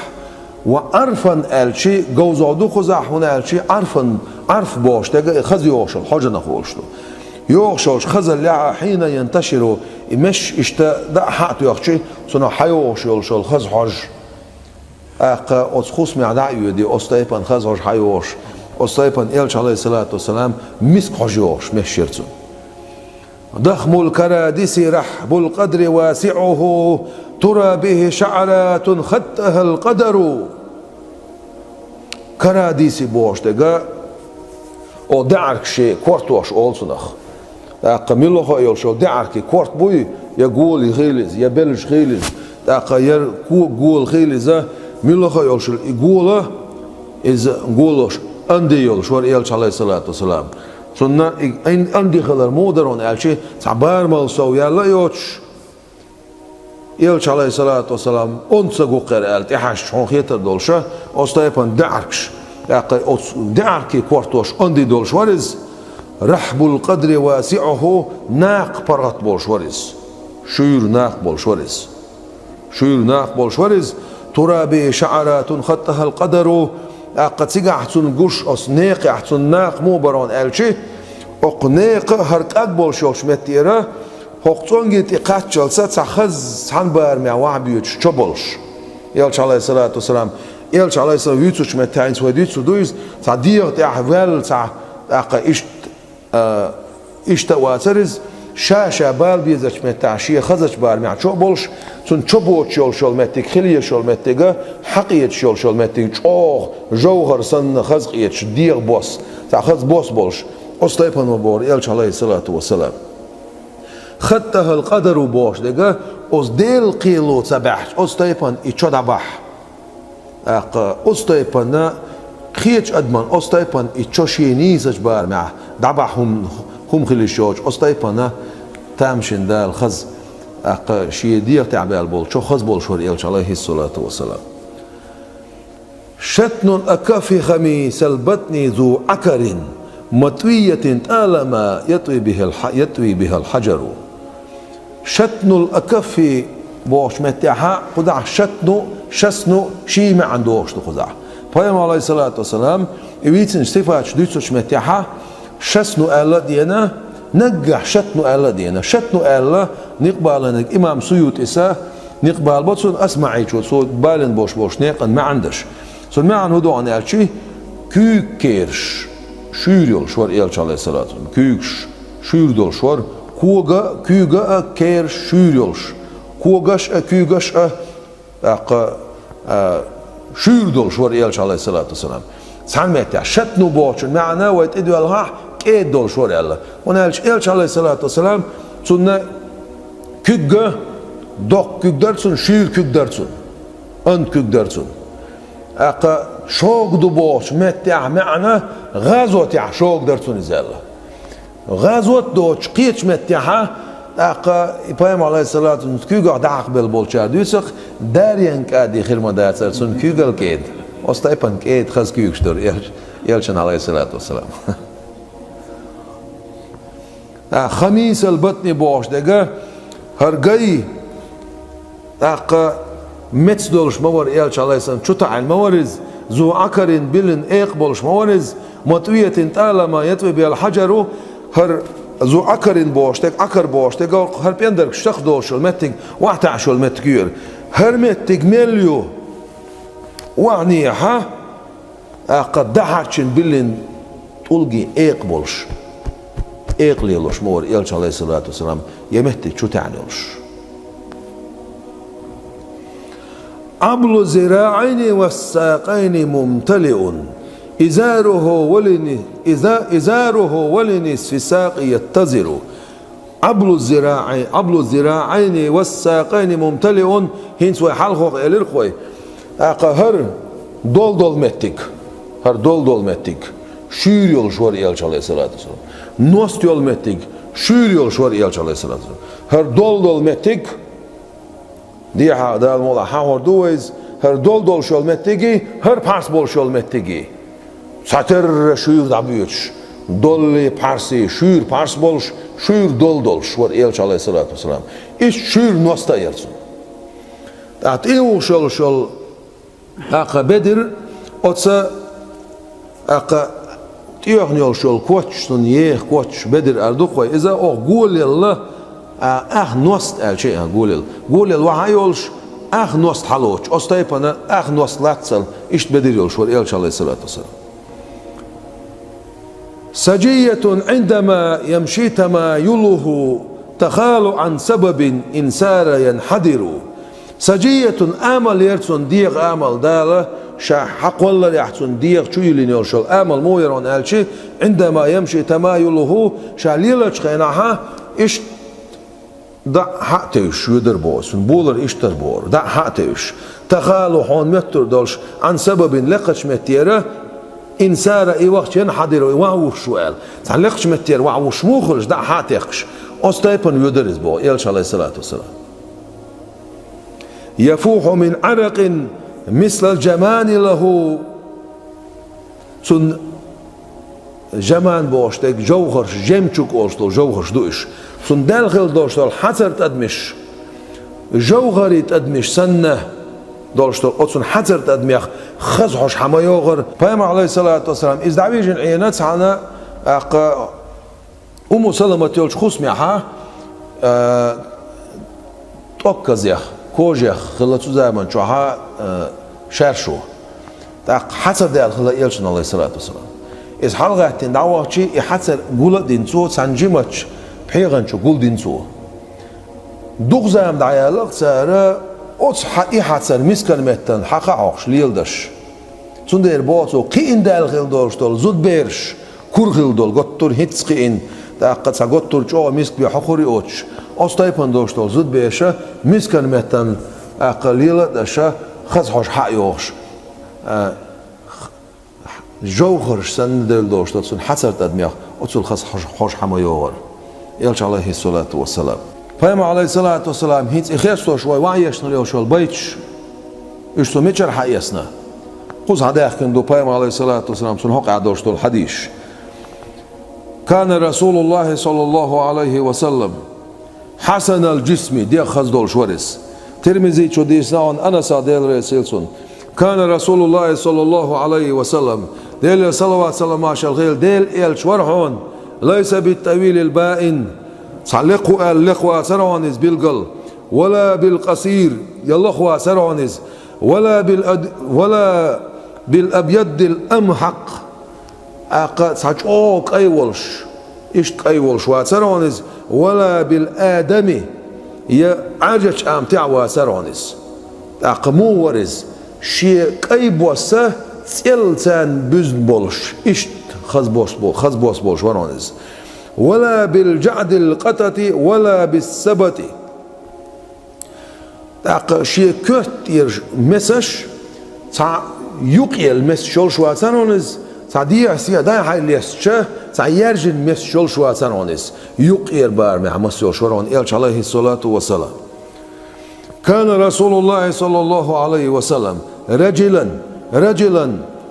ва Ӏарфан аьлчи, говзагӀа ду кхузахь, хӀунда аьлчи Ӏарфан, Ӏарф бохуш дерг и хаза йогӀуш йолу хьожанах волуш ду. ЙогӀуш йолчу хазаллехь, хьина янташиру, и месаш иштта дӀа а хьа а тоьхчи, цунах хьайогӀуш йолуш йолу хаза хьожа. ТӀаккха оцу хӀусамехь дӀа а йоьдий, оцу тайпана хаза хьожа хьайогӀуш, оцу тайпана элча, Ӏалайхиссалату вассалам, миска хьожа йогӀуш месаш яра цунна. Дахмул карадиси рахьбул къадри васиӀуху, тура бихи шаъратун хаттахал къадару. Карадиси бохуш дерг, о, даьӀаргаш шен кортош олу цунах. ТӀаккха муьлхха а йолуш йолу даьӀаргий корта буй, я гола хила иза, я беллаш хила иза, тӀаккха я кога гола хила иза, муьлхха а йолуш йолу и гола, иза голаш анди йолуш вара элча, Ӏалайхиссалату вассалам. Цунна и ан-, анди хилар муха дара хьуна аьлчи, цхьа барамал сов яьлла а йоцуш, элча, Ӏалайхиссалату вассалам, онда ца гу-кх хӀара аьлла, тӀехьаьжча хьуна хетар долуша, оцу тайпана даьӀаргаш. ТӀаккха оцу даьӀаргий кортош анди долуш вара иза, рахьбул къадри васиӀуху, накха паргӀат болуш вара иза. Шуьйра накха болуш вара иза. Шуьйра накха болуш вара иза, тура бихи шаъратун хаттахал къадару, тӀаккха цигахь цунна гуш, оцу некхехь цунна накха муха бара хьуна аьлчи, окху некха а хӀара кӀаг болуш йолчу меттера, хӀокху цӀонгий тӀе кхаччалца цхьа хаза цхьана барамехь ваха боьдуш чо болуш. Элча, Ӏалайхиссалату вассалам, элча, Ӏалайхиссалам, вуьйцучу меттехь хӀинца вай дуьйцур ду иза, цхьа дегӀа тӀехь ваьлла цхьа, тӀаккха иштта А, иштта а вацара иза, ша-ша бала безачу меттехь шен хазачу барамехь чо а болуш, цунна чо боцуш йолуш йолу меттиг, хила езаш йолу меттиг, хьакъеташ йолуш йолу меттиг, чӀогӀа жовхӀар санна хаза къеташ, дегӀан бос, цхьа хаза бос болуш, оцу тайпана вара бохура элча, Ӏалайхиссалату вассалам. Хаттахал къадару бохуш дерг, оцу Делан кхело ца баьхча, оцу тайпана и чо дӀабахьа. ТӀаккха оцу тайпана кхечу адаман, оцу тайпана и чо шен нийсачу барамехь дӀабахьа хӀума, хӀума хила йиш йоцуш, оцу тайпана тамашийна Дала хаза, тӀаккха шен дегӀа тӀехь баьлла болу чо хаза болуш вара элча, Ӏалайхиссалату вассалам. Шатнул акаффи хамисал батни зу Ӏакарин, матвиятин тӀалама ятви бихал хьа-, ятви бихал хьаджару. Шатнул акаффи бохучу меттехьа, кхузахь шатну, шасну ший маьӀна дохуш ду кхузахь. Пайхамар, Ӏалайхиссалату вассалам, и вийцинчу сифаташ дуьйцучу меттехьа, шасну аьлла а деана, наггахь шатну аьлла а деана. Шатну аьлла, некъ балийнарг имам СуютӀис, некъ балабо цунна АсмаӀичо, цо балийна болуш болчу некъан маьӀна даш. Цуьнан маьӀна хӀун ду аьлчи, куьйга кераш шуьйра йолуш вара элча, Ӏалайхиссалату вассалам. Куьйгаш шуьйра долуш вара, кога, куьйга а, кераш шуьйра йолуш. Когаш а, куьйгаш а, тӀаккха, а, шуьйра долуш вара элча, Ӏалайхиссалату вассалам. Цхьана меттехь шатну бохучун маьӀна вай тӀедоьлхахь, кӀеда долуш вара аьлла. ХӀунда аьлча элча, Ӏалайхиссалату вассалам, цунна Куьг, доккха куьг дара цуьнан, шуьйра куьг дара цуьнан, онда куьг дара цуьнан. ТӀаккха шога ду бохучу меттехь маьӀна гӀазотехь шога дара цуьнан иза аьлла. ГӀазот а доцуш кхечу меттехьа, тӀаккха и пайхамар, алейхиссалату вассалам, куьйгах дӀахьакхабелла болчара дуьйцу-кх, Дарьян кӀади хир ма дацара цуьнан куьйгал кӀеда. Оцу тайпана кӀеда хаза куьйгаш дара элча-, элчан, алейхиссалату вассалам. ТӀаккха хамисал батни бохуш дерг, хӀара гай, тӀаккха меца долуш ма вара элча, алейхиссалам, чу таӀийна ма вара иза, зу Ӏакарин, биллина экха болуш ма вара иза, матӀвиятин тӀалама ятӀвибухал хьаджару, хӀара зу Ӏакарин бохуш дерг, Ӏакар бохуш дерг, хӀара пӀендарг штакх долуш йолу меттиг, охьатаьӀаш йолу меттиг ю хӀара. ХӀара меттиг мел ю? Охьанехьа, тӀаккха дӀахьарчийна биллина тӀулгий экха болуш, экха лелош ма вара элча, алейхиссалату вассалам, я меттиг чу таьӀна йолуш. Ӏаблу зираӀайни вассакъайни мумталиун, изаруху валини-, иза-, изаруху валинисфи сакъи яттазиру. Ӏаблу зираӀай-, Ӏаблу зираӀайни вассакъайни мумталиун, хӀинца вай хьалхох элира-кх вай. ТӀаккха хӀара долу-долу меттиг, хӀара долу-долу меттиг шуьйра йолуш вара элча, алейхиссалату вассалам. Ност йолу меттиг шуьйра йолуш вара элча, алейхиссалату вассалам. ХӀара долу-долу меттиг, дехьа Дала мукъалахь хьахор ду вай иза, хӀара долу долуш йолу меттигий, хӀара пхьарс болуш йолу меттигий. Цхьатерра шуьйра дӀабоьдуш, доллий, пхьарсий, шуьйра пхьарс болуш, шуьйра долу долуш вара элча, алейхиссалату вассалам. Иштта шуьйра ност а яра цуьнан. ТӀаккха тӀе а вухуш йолуш йолу, тӀаккха бедар, оцу, тӀаккха тӀехна йолуш йолу коч, цунна еха коч, бедар ара ду-кх вай. Иза оха голелла, а, ах ност аьлча а, голелла. Голелла вахьа йолуш, ах ност хьалоцуш. Оцу тайпана ах ност лаццал, иштта бедар йолуш вара элча, алейхиссалату вассалам. Сажиятун Ӏиндама ямши тамаюлуху тахалу Ӏан сабабин инсара янхьадиру. Сажиятун амал яра цуьнан, дегӀан амал, Дала ша хьакхолларехь цуьнан дегӀан чу йиллина йолуш йолу амал муха яра хьуна аьлча, Ӏиндама ямши тамаюлуху, ша лелачу хенахьа, иштта дӀа а хьа а тевжаш йоьдура боху, цуьнан болар иштта дара бохура, дӀа а хьа а тевжаш. Тахалу, хьуна моьттур долуш, Ӏан сабабин, лекхачу меттера, инсара, и вахча янхьадиру, и ван вуссуш ву аьлла. Цхьана лекхачу меттера ван вуссуш муха хуьлуш, дӀа а хьа а текхаш. Оцу тайпана воьдура иза боху элча, алейхиссалату вассалам. Яфуху мин Ӏаракъин мислал жамани лаху. Цуьнан жаман бохуш дерг жовхарш, жемчуг олуш долу жовхарш ду уьш. Цуьнан даьлла хилла долуш долу хьацар тӀадамаш, жовхарийн тӀадамаш санна долуш долу оцу хьацар тӀадамех хаза хьожа хьан ма йогӀура. Пайхамар, алейхиссалату вассалам, иза дӀавижина Ӏийна цхьана, тӀаккха Умму Саламат йолчу хӀусамехьа, а, тӀоккхазех, кожех хилла цу заман чохьа, а, шаьршо. ТӀаккха хьацар даьлла хилла элчанна, алейхиссалату вассалам. Иза хьалагӀаьттина дӀавахчий, и хьацар гул а дина цо, цхьана жимачу пхьегӀан чу гулдина цо. Дукха зама дӀаяьлла-кх цара оцу хьа-, и хьацар мискан меттана хьакха а хьокхуш леладеш. Цундела боху цо, кхиъна даьлла хилла долуш долу зудабераш, кура хилла долу, готтур хӀинцца кхиъна, тӀаккха цхьа готтур чӀогӀа миска бен хьокхур йоцуш, оцу тайпана долуш долу зудабераша мискан меттана тӀаккха лела а деш, хаза хьожа хьа а йогӀуш, а, жовхарш санна девлла долуш долу цуьнан хьацар тӀадамех оцул хаза хьожа, хьожа хьан ма йогӀура. Элча, алейхиссалату вассалам. Пайхамар, алейхиссалату вассалам, хӀинца и хестош вай ван ешна йолуш йолу байташ, уьш цо мичара хьаэцна? Кхуза хьадаьхкина ду Пайхамар, алейхиссалату вассалам, цуьнан хьокъехь долуш долу хьадисаш. Кана Расулуллахи саллаллаху алейхи ва саллам хьасанал джисми, дегӀ хаза долуш вара иза. Тирмизичо дийцина хьуна Анаса, Дела реза хила цунна. Кана Расулуллахи саллаллаху алейхи ва саллам, Делера салават-салам-маршалла хуьлда, Делан элча вара хьуна, лайса бит-тавилил баин, цхьа лекха ву аьлла лекха вацара хьуна иза билггал, вала бил-къасир, я лоха вацара хьуна иза, вала бил-ад-, вала бил-абъяддил-амхьакъ, тӀаккха цхьа чӀогӀа кӀай волуш, иштта кӀай волуш вацара хьуна иза, вала бил-адами, я Ӏаьржачу амтехь вацара хьуна иза. ТӀаккха муха вара иза? Шен кӀай босса цӀелла царна буьзна болуш, иштта хаза бос бо-, хаза бос болуш вара хьуна иза. Вала бил-джаӀдил-къатати, вала бис-сабати. ТӀаккха шен коьрта тӀера месаш, цхьа юкъ йолу месаш йолуш вацара хьуна иза, цхьа дехьа-сехьа дӀай-хьай лестича, цхьа яьржина месаш йолуш вацара хьуна иза, юкъ тӀера барамехь маса йолуш вара хьуна Элча, алейхиссалату вассалам. كان رسول الله صلى الله عليه وسلم رجلا، رجلا،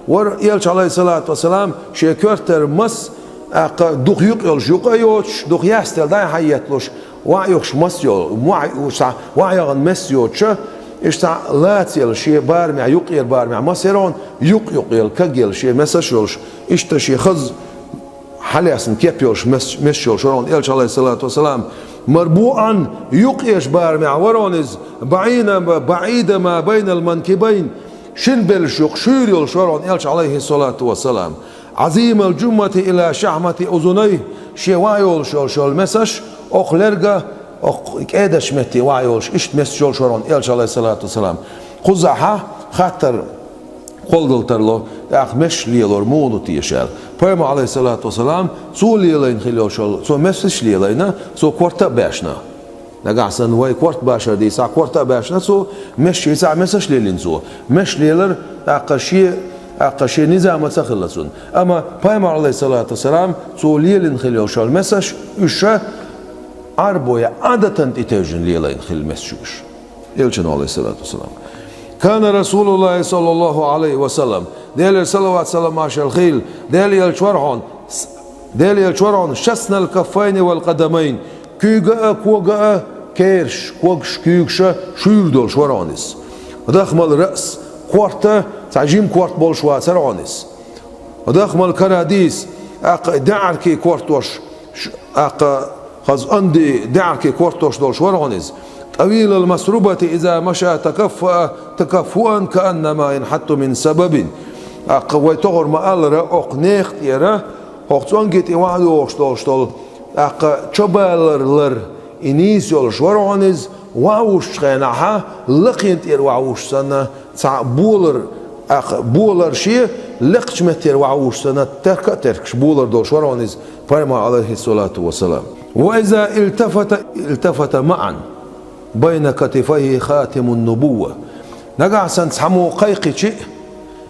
вара Элча, алейхиссалату вассалам, шен коьртара маса, тӀаккха дукха юкъ йолуш юкъ а йоцуш, дукха яьстел дӀай-хьай етталуш, ваӀ юхуш маса йолу, ваӀ юхуш, ваӀ яхана месаш йоцуша, иштта лаца йолу шен барамехь, юкъ тӀера барамехь маса яра хьуна, юкъ-юкъ йолу, каг йолу шен месаш йолуш, иштта шен хаза хьалаьцна кеп йолуш мес-, месаш йолуш вара хьуна Элча, алейхиссалату вассалам. مربوعا، юкъ-эша барамехь вара хьуна иза, بعيدا، بعيد ما بين المنكبين، шина беллаш юкъа шуьйра йолуш вара хьуна Элча, алейхиссалату вассалам. عظيم الجمة إلى شحمة أذنيه، шен ваӀ йолуш йолуш йолу месаш, окху лерга, окху кӀедаша метте ваӀ йолуш, иштта месаш йолуш вара хьуна Элча, алейхиссалату вассалам. Кхузахь хаттар кхолладала тарло, тӀаккха месаш лелор муха ду теша аьлла. Пайхамар, алейхиссалату вассалам, цо лелайна хилла йолуш йолу, цо месаш лелайна, цо корта а баьшна. Нагахь санна вай корта башар дийцахь, корта а баьшна цо, месаш йийцахь, месаш лелийна цо. Месаш лелар тӀаккха шен, тӀаккха шен низамаца хилла цунна. Амма Пайхамар, алейхиссалату вассалам, цо лелийна хилла йолуш йолу месаш, уьш Ӏарбойн Ӏадатан тӀетевжина лелайна хилла месаш уьш. Элчано, алейхиссалату вассалам. كان رسول الله صلى الله عليه وسلم، Делера салават-салам маршалла хила, Дела Элча вара хьуна, Дела Элча вара хьуна, شثن الكفين والقدمين، куьйга а, кога а, кераш, когаш, куьйгаша шуьйра долуш вара хьуна иза. ضخم الرأس، корта, цхьа жима корта болуш вацара хьуна иза. ضخم الكراديس، тӀаккха даьӀаркий кортош, ш-, тӀаккха хаза анди даьӀаркий кортош долуш вара хьуна иза. طويل المسربة إذا مشى تكفأ، تكفؤا كأنما ينحط من سبب. ТӀаккха вай тохара ма-аллара, окху нехан тӀера, хӀокху цӀонге тӀе ваха йогӀуш долуш долу, тӀаккха чобалар лар, и нийса йолуш вара хьуна иза, ваха вуссучу хенахь, лакхина тӀера ваха вуссуш санна, цхьа болар, тӀаккха болар шен, лекхачу меттера ваха вуссуш санна, терка а теркаш болар долуш вара хьуна иза, Пайхамар, алейхиссалату вассалам. وإذا التفت، التفت معا، بين كتفيه خاتم النبوة. Нагахь санна цхьаммо кхайкхичи,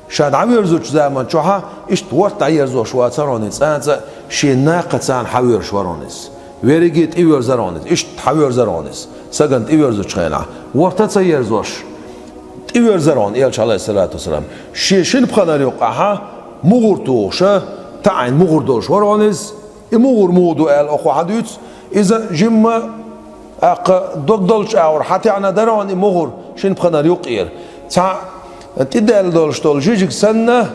ша дӀаверзучу заман чохьа, иштта ворта дӀаерзош вацара хьуна иза, цкъа а шен накхаца хьаверзаш вара хьуна иза. Верриге тӀеверзара хьуна иза, иштта хьаверзара хьуна иза. Сагана тӀеверзучу хенахь, ворта а ца ерзош, тӀеверзара хьуна Элча, алейхиссалату вассалам. Шен шина пханара юккъехьа мугӀар тухуша, таӀийна мугӀар долуш вара хьуна иза. И мугӀар муха ду аьлла, оха хьан дуьйцу? Иза жимма, тӀаккха догдолчу агӀор хьан таьӀна дара хьуна и мугӀар шина пханара юккъера. Цхьа тӀедаьлла долуш долу жижиг санна,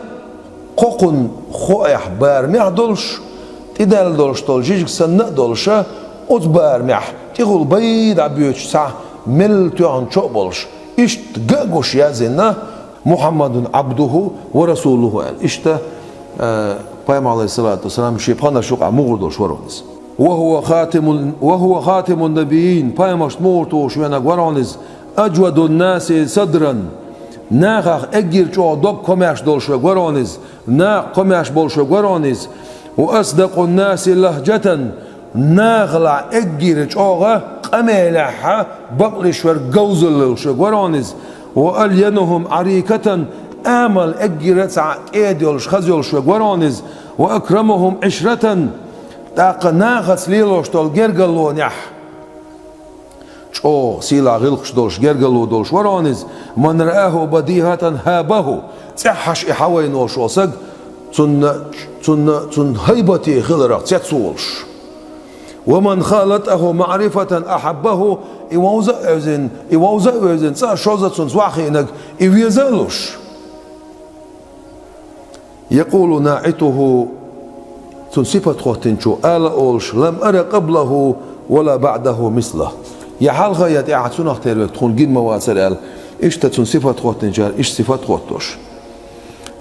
кхокхунна хоэхь барамехь долуш, тӀедаьлла долуш долу жижиг санна а долуша, оцу барамехь тӀехула бай дӀабоьдуш цхьа мелла тоьхна чо а болуш, иштта ган а гуш яздина, محمد عبده ورسوله аьлла. Иштта, э, Пайхамар, алейхиссалату вассалам, шен пханарш юкъахь мугӀар долуш вара хьуна иза. وهو خاتم، وهو خاتم النبيين، пайхамаршна мугӀар тухуш венаг вара хьуна иза. أجود الناس صدرا، нахах эггара чӀогӀа дог комаьрша долуш верг вара хьуна иза, накха комаьрша болуш верг вара хьуна иза. وأصدق الناس لهجة، нахалахь эггара чӀогӀа къамелехьа бакълуьйш верг, говзалла луш верг вара хьуна иза. وألينهم عريكة، амал эггара цхьа кӀеда йолуш, хаза йолуш верг вара хьуна иза. وأكرمهم عشرة، тӀаккха нахаца лелош долу гергарлонехь чӀогӀа сийлахь гӀиллакхаш долуш, гергарло долуш вара хьуна иза. من رآه بديهة هابه، цӀеххьаш и хьан вайна волуш волу саг, цунна, цунна, цунна хӀайбате хиларх цецволуш. ومن خالطه معرفة أحبه، и вовза а вевзина, и вовза а вевзина, цкъа а шозза цунца ваха хиънарг, и веза а луш. يقول ناعته، цунна сипат хоттинчо ала а олуш: لم أر قبله ولا بعده مثله. Я хьалха, я тӀаьхьа цунах тера верг тхуна гина ма вацара аьлла, иштта цунна сипат хоттинчара иштта сипат хоттош.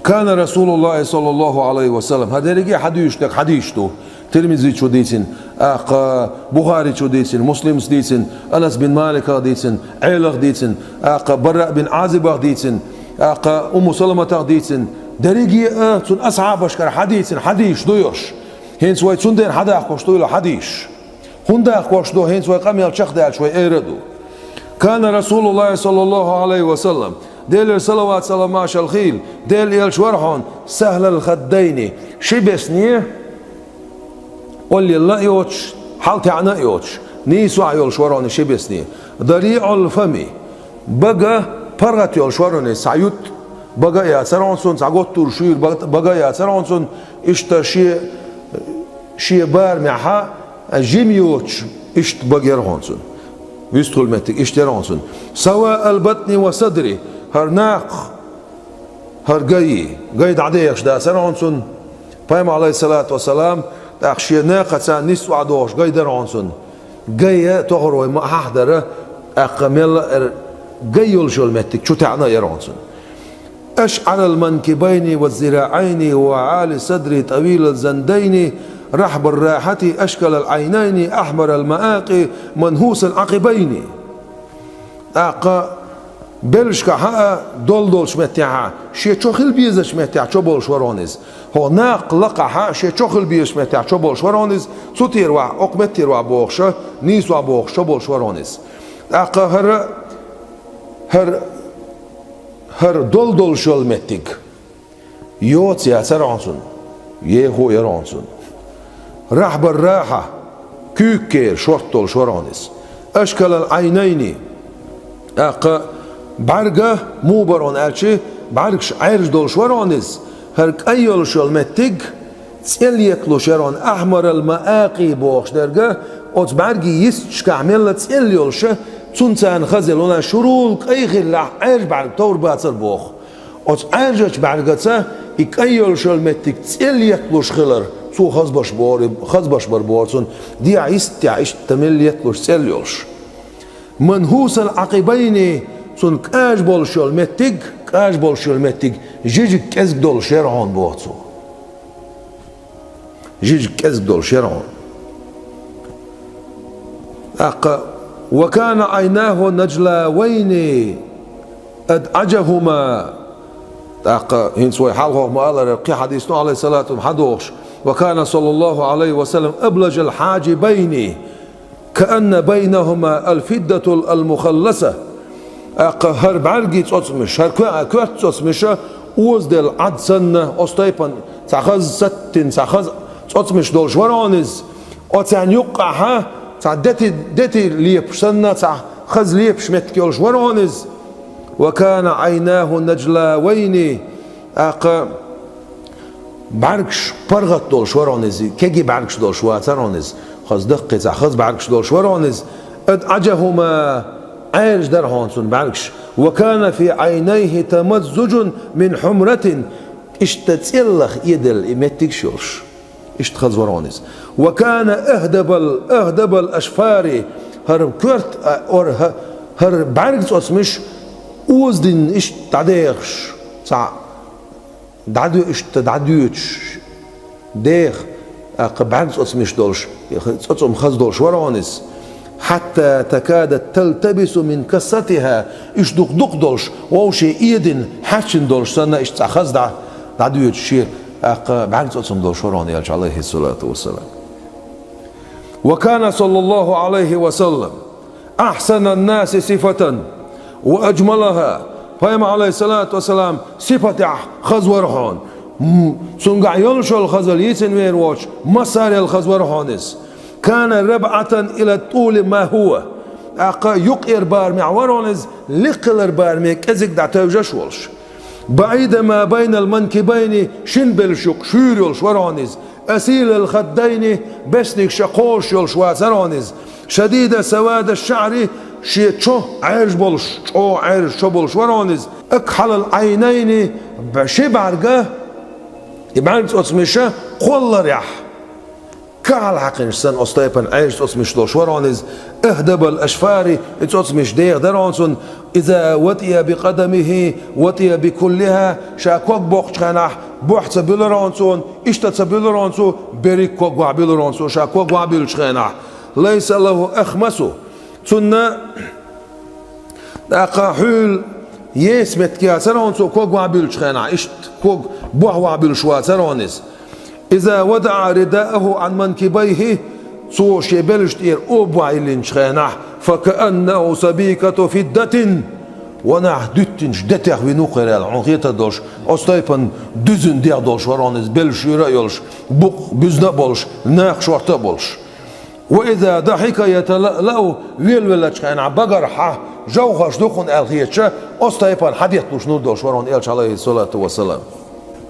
كان رسول الله صلى الله عليه وسلم، хӀара дерриге а хьадуьйшург хьадийш ду. Тирмизичо дийцина, тӀаккха Бухаричо дийцина, Муслимас дийцина, Анас бин Маликах дийцина, Ӏелах дийцина, тӀаккха Бараъ бин Ӏазибах дийцина, тӀаккха Умму Саламатах дийцина. Дерриге а цунна асхьабашкара хьадийцина хьадийш ду уьш. ХӀинца вай цундела хьадаккхуш дуйла хьадийш. ХӀунда даккхуш ду, хӀинца вай къамел чекхдаьлча вай эр а ду. كان رسول الله صلى الله عليه وسلم, Делера салават-салам маршалла хийла, Делан элча вара хьона, سهل الخدين, ши бесне оллелла а йоцуш, хьалтаьӀна а йоцуш, нийсо а йолуш вара хьона ши бесне. ضريع الفم, бага паргӀат йолуш вара хьона иза, цхьа ютта бага а яцара хьона цуьнан, цхьа готтур шуьйра бага, бага а яцара хьона цуьнан, иштта шен, шен барамехь жима йоцуш, иштта бага яра хьона цуьнан. Вистхуьлу меттиг иштта яра хьона цуьнан. سواء البطن والصدر, хӀара накха, хӀара гай, гай дӀадехаш дацара хьона цуьнан. Пайхамар, Ӏалайхиссалату вассалам, тӀаккха шен накхаца нийсса охьадохуш гай дара хьона цуьнан. Гай а тохара вай ма хьахдара, тӀаккха мелла а эр гай йолуш йолу меттиг чу таьӀна а яра хьона цуьнан. أشعر المنكبين والذراعين وعالي الصدر طويل الزندين رحب الراحة أشكل العينين أحمر المآقي منحوس العقبين. ТӀаккха белшкахьа а долу долчу меттехьа, шен чо хила безачу меттехь чо болуш вара хьона иза. ХӀокху накха лакхахьа шен чо хила безачу меттехь чо болуш вара хьона иза, цу тӀера вахь, окху меттера вахь бохуша, нийсо бохуш чо болуш вара хьона иза. ТӀаккха хӀара, хӀара, хӀара долу долуш йолу меттиг. Йоца яцара хьона цуьнан, ехо а яра хьона цуьнан. رحب الراحة, куьйгкера шорта долуш вара хьона иза. أشكل العينين, тӀаккха бӀаьрга муха бара хьона аьлча, бӀаьргаш Ӏаьржа долуш вара хьона иза. ХӀара кӀай йолуш йолу меттиг цӀе леталуш яра хьона, أحمر المآقي бохуш дерг, оцу бӀаьргийн йисташкахь мелла цӀел йолуша, цунна царна хаза елла, шурул кӀай хиллехь, Ӏаьржа бӀаьрг товр бацара боху. Оцу Ӏаьржачу бӀаьргаца и кӀай йолуш йолу меттиг цӀе леталуш хилар, цо хазбаш бора, хазбаш бар бора цунна, дехьа йистехь иштта мелла леталуш цӀел йолуш. منحوس العقبين, цунна кӀажа болуш йолу меттиг, кӀажа болуш йолу меттиг жижиг кӀезиг долуш яра хьона боху цо. Жижиг кӀезиг долуш яра хьона. ТӀаккха, وكان عيناه نجلاوين أدعجهما. ТӀаккха хӀинца вай хьалхох ма-аллара, кхин хьадисо, Ӏалайхиссалату, хьадохуш: وكان صلى الله عليه وسلم أبلج الحاجبين كأن بينهما الفضة المخلصة. ТӀаккха хӀара бӀаьргийн цӀоцамаш, хӀара коьртан цӀоцамаша озаделла Ӏад санна, оцу тайпана цхьа хаза саттина, цхьа хаза цӀоцамаш долуш вара хьона иза. Оцарна юккъехьа цхьа дети, дети лепаш санна, цхьа хаза лепаш меттиг йолуш вара хьона иза. وكان عيناه نجلاوين. ТӀаккха бӀаьргаш паргӀат долуш вара хьона иза, кегий бӀаьргаш долуш вацара хьона иза, хаза даккхий цхьа хаза бӀаьргаш долуш вара хьона иза. أدعجهما, Ӏаьржа дара хьона цуьнан бӀаьргаш. وكان في عينيه تمزج من حمرة, иштта цӀеллах эделла и меттигаш йолуш. Иштта хаза вара хьона иза. وكان أهدب ال-, أهدب الأشفار, хӀара коьрта, а, ор-, хӀа-, хӀара бӀаьрган цӀоцамаш озадина иштта дӀадехаш, цхьа дӀадо-, иштта дӀадоьдуш деха, тӀаккха бӀаьрган цӀоцамаш долуш, цӀоцам хаза долуш вара хьона иза. حتى تكاد تلتبس من كستها, иштта дукха-дукха долуш, вовшийн эдина хьаьчна долуш санна, иштта цхьа хаза дӀа-, дӀадоьдуш шен, тӀаккха бӀаьрган цӀоцам долуш вара хьона элча, Ӏалайхиссалату вассалам. وكان صلى الله عليه وسلم أحسن الناس صفة وأجملها. Пайхамар, Ӏалайхиссалату вассалам, сифатехь хаза вара хьона. М, цуьнгахь йолуш йолу хазалла йийцина вер воцуш, массарел хаза вара хьона иза. كان ربعة إلى الطول ما هو. ТӀаккха юккъера барамехь вара хьона иза, лакхара бараме кӀезиг дӀатевжаш волуш. بعيد ما بين المنكبين, шина белша юкъа шуьйра йолуш вара хьона иза. أسيل الخدين, беснигаш кхозуш йолуш вацара хьона иза. شديد سواد الشعر, шен чо Ӏаьржа болуш, чӀогӀа Ӏаьржа чо болуш вара хьона иза. أكحل العينين, б-, ши бӀаьрга, и бӀаьрган цӀоцамаша кхолларехь кахьал хьаькхинчу санна, оцу тайпана Ӏаьржа цӀоцамаш долуш вара хьона иза. أهدب الأشفار, и цӀоцамаш деха дара хьона цунна. إذا وطئ بقدمه وطئ بكلها, ша ког боккхучу хенахь, бухь ца буьллура хьона цо, иштта ца буьллура хьона цо, берриг ког вахь буьллура хьона цо, ша ког вахь буьллучу хенахь. ليس له أخمص. Цунна тӀаккха хьуьла еса меттиг яцара хьона цо ког вахь буьллучу хенахь, иштта ког бухь вахь буьллуш вацара хьона иза. إذا وضع رداءه عن منكبيه, цо шен белшаш тӀера оба вахь йиллинчу хенахь, فكأنه سبيكة فضة, ва нах дуьттинчу детех вина ву-кх хӀара аьлла, хьуна хетар долуш, оцу тайпана дуьззина дегӀ долуш вара хьуна иза, беллаш шуьйра а йолуш, букъ буьзна а болуш, накха шортта а болуш. وإذا ضحك يتلألأ, велавеллачу хенахь багара хьан жовхӀарш ду-кх хьуна аьлла хеташ, оцу тайпана хьан детталуш нур долуш вара хьуна элча, عليه الصلاة والسلام.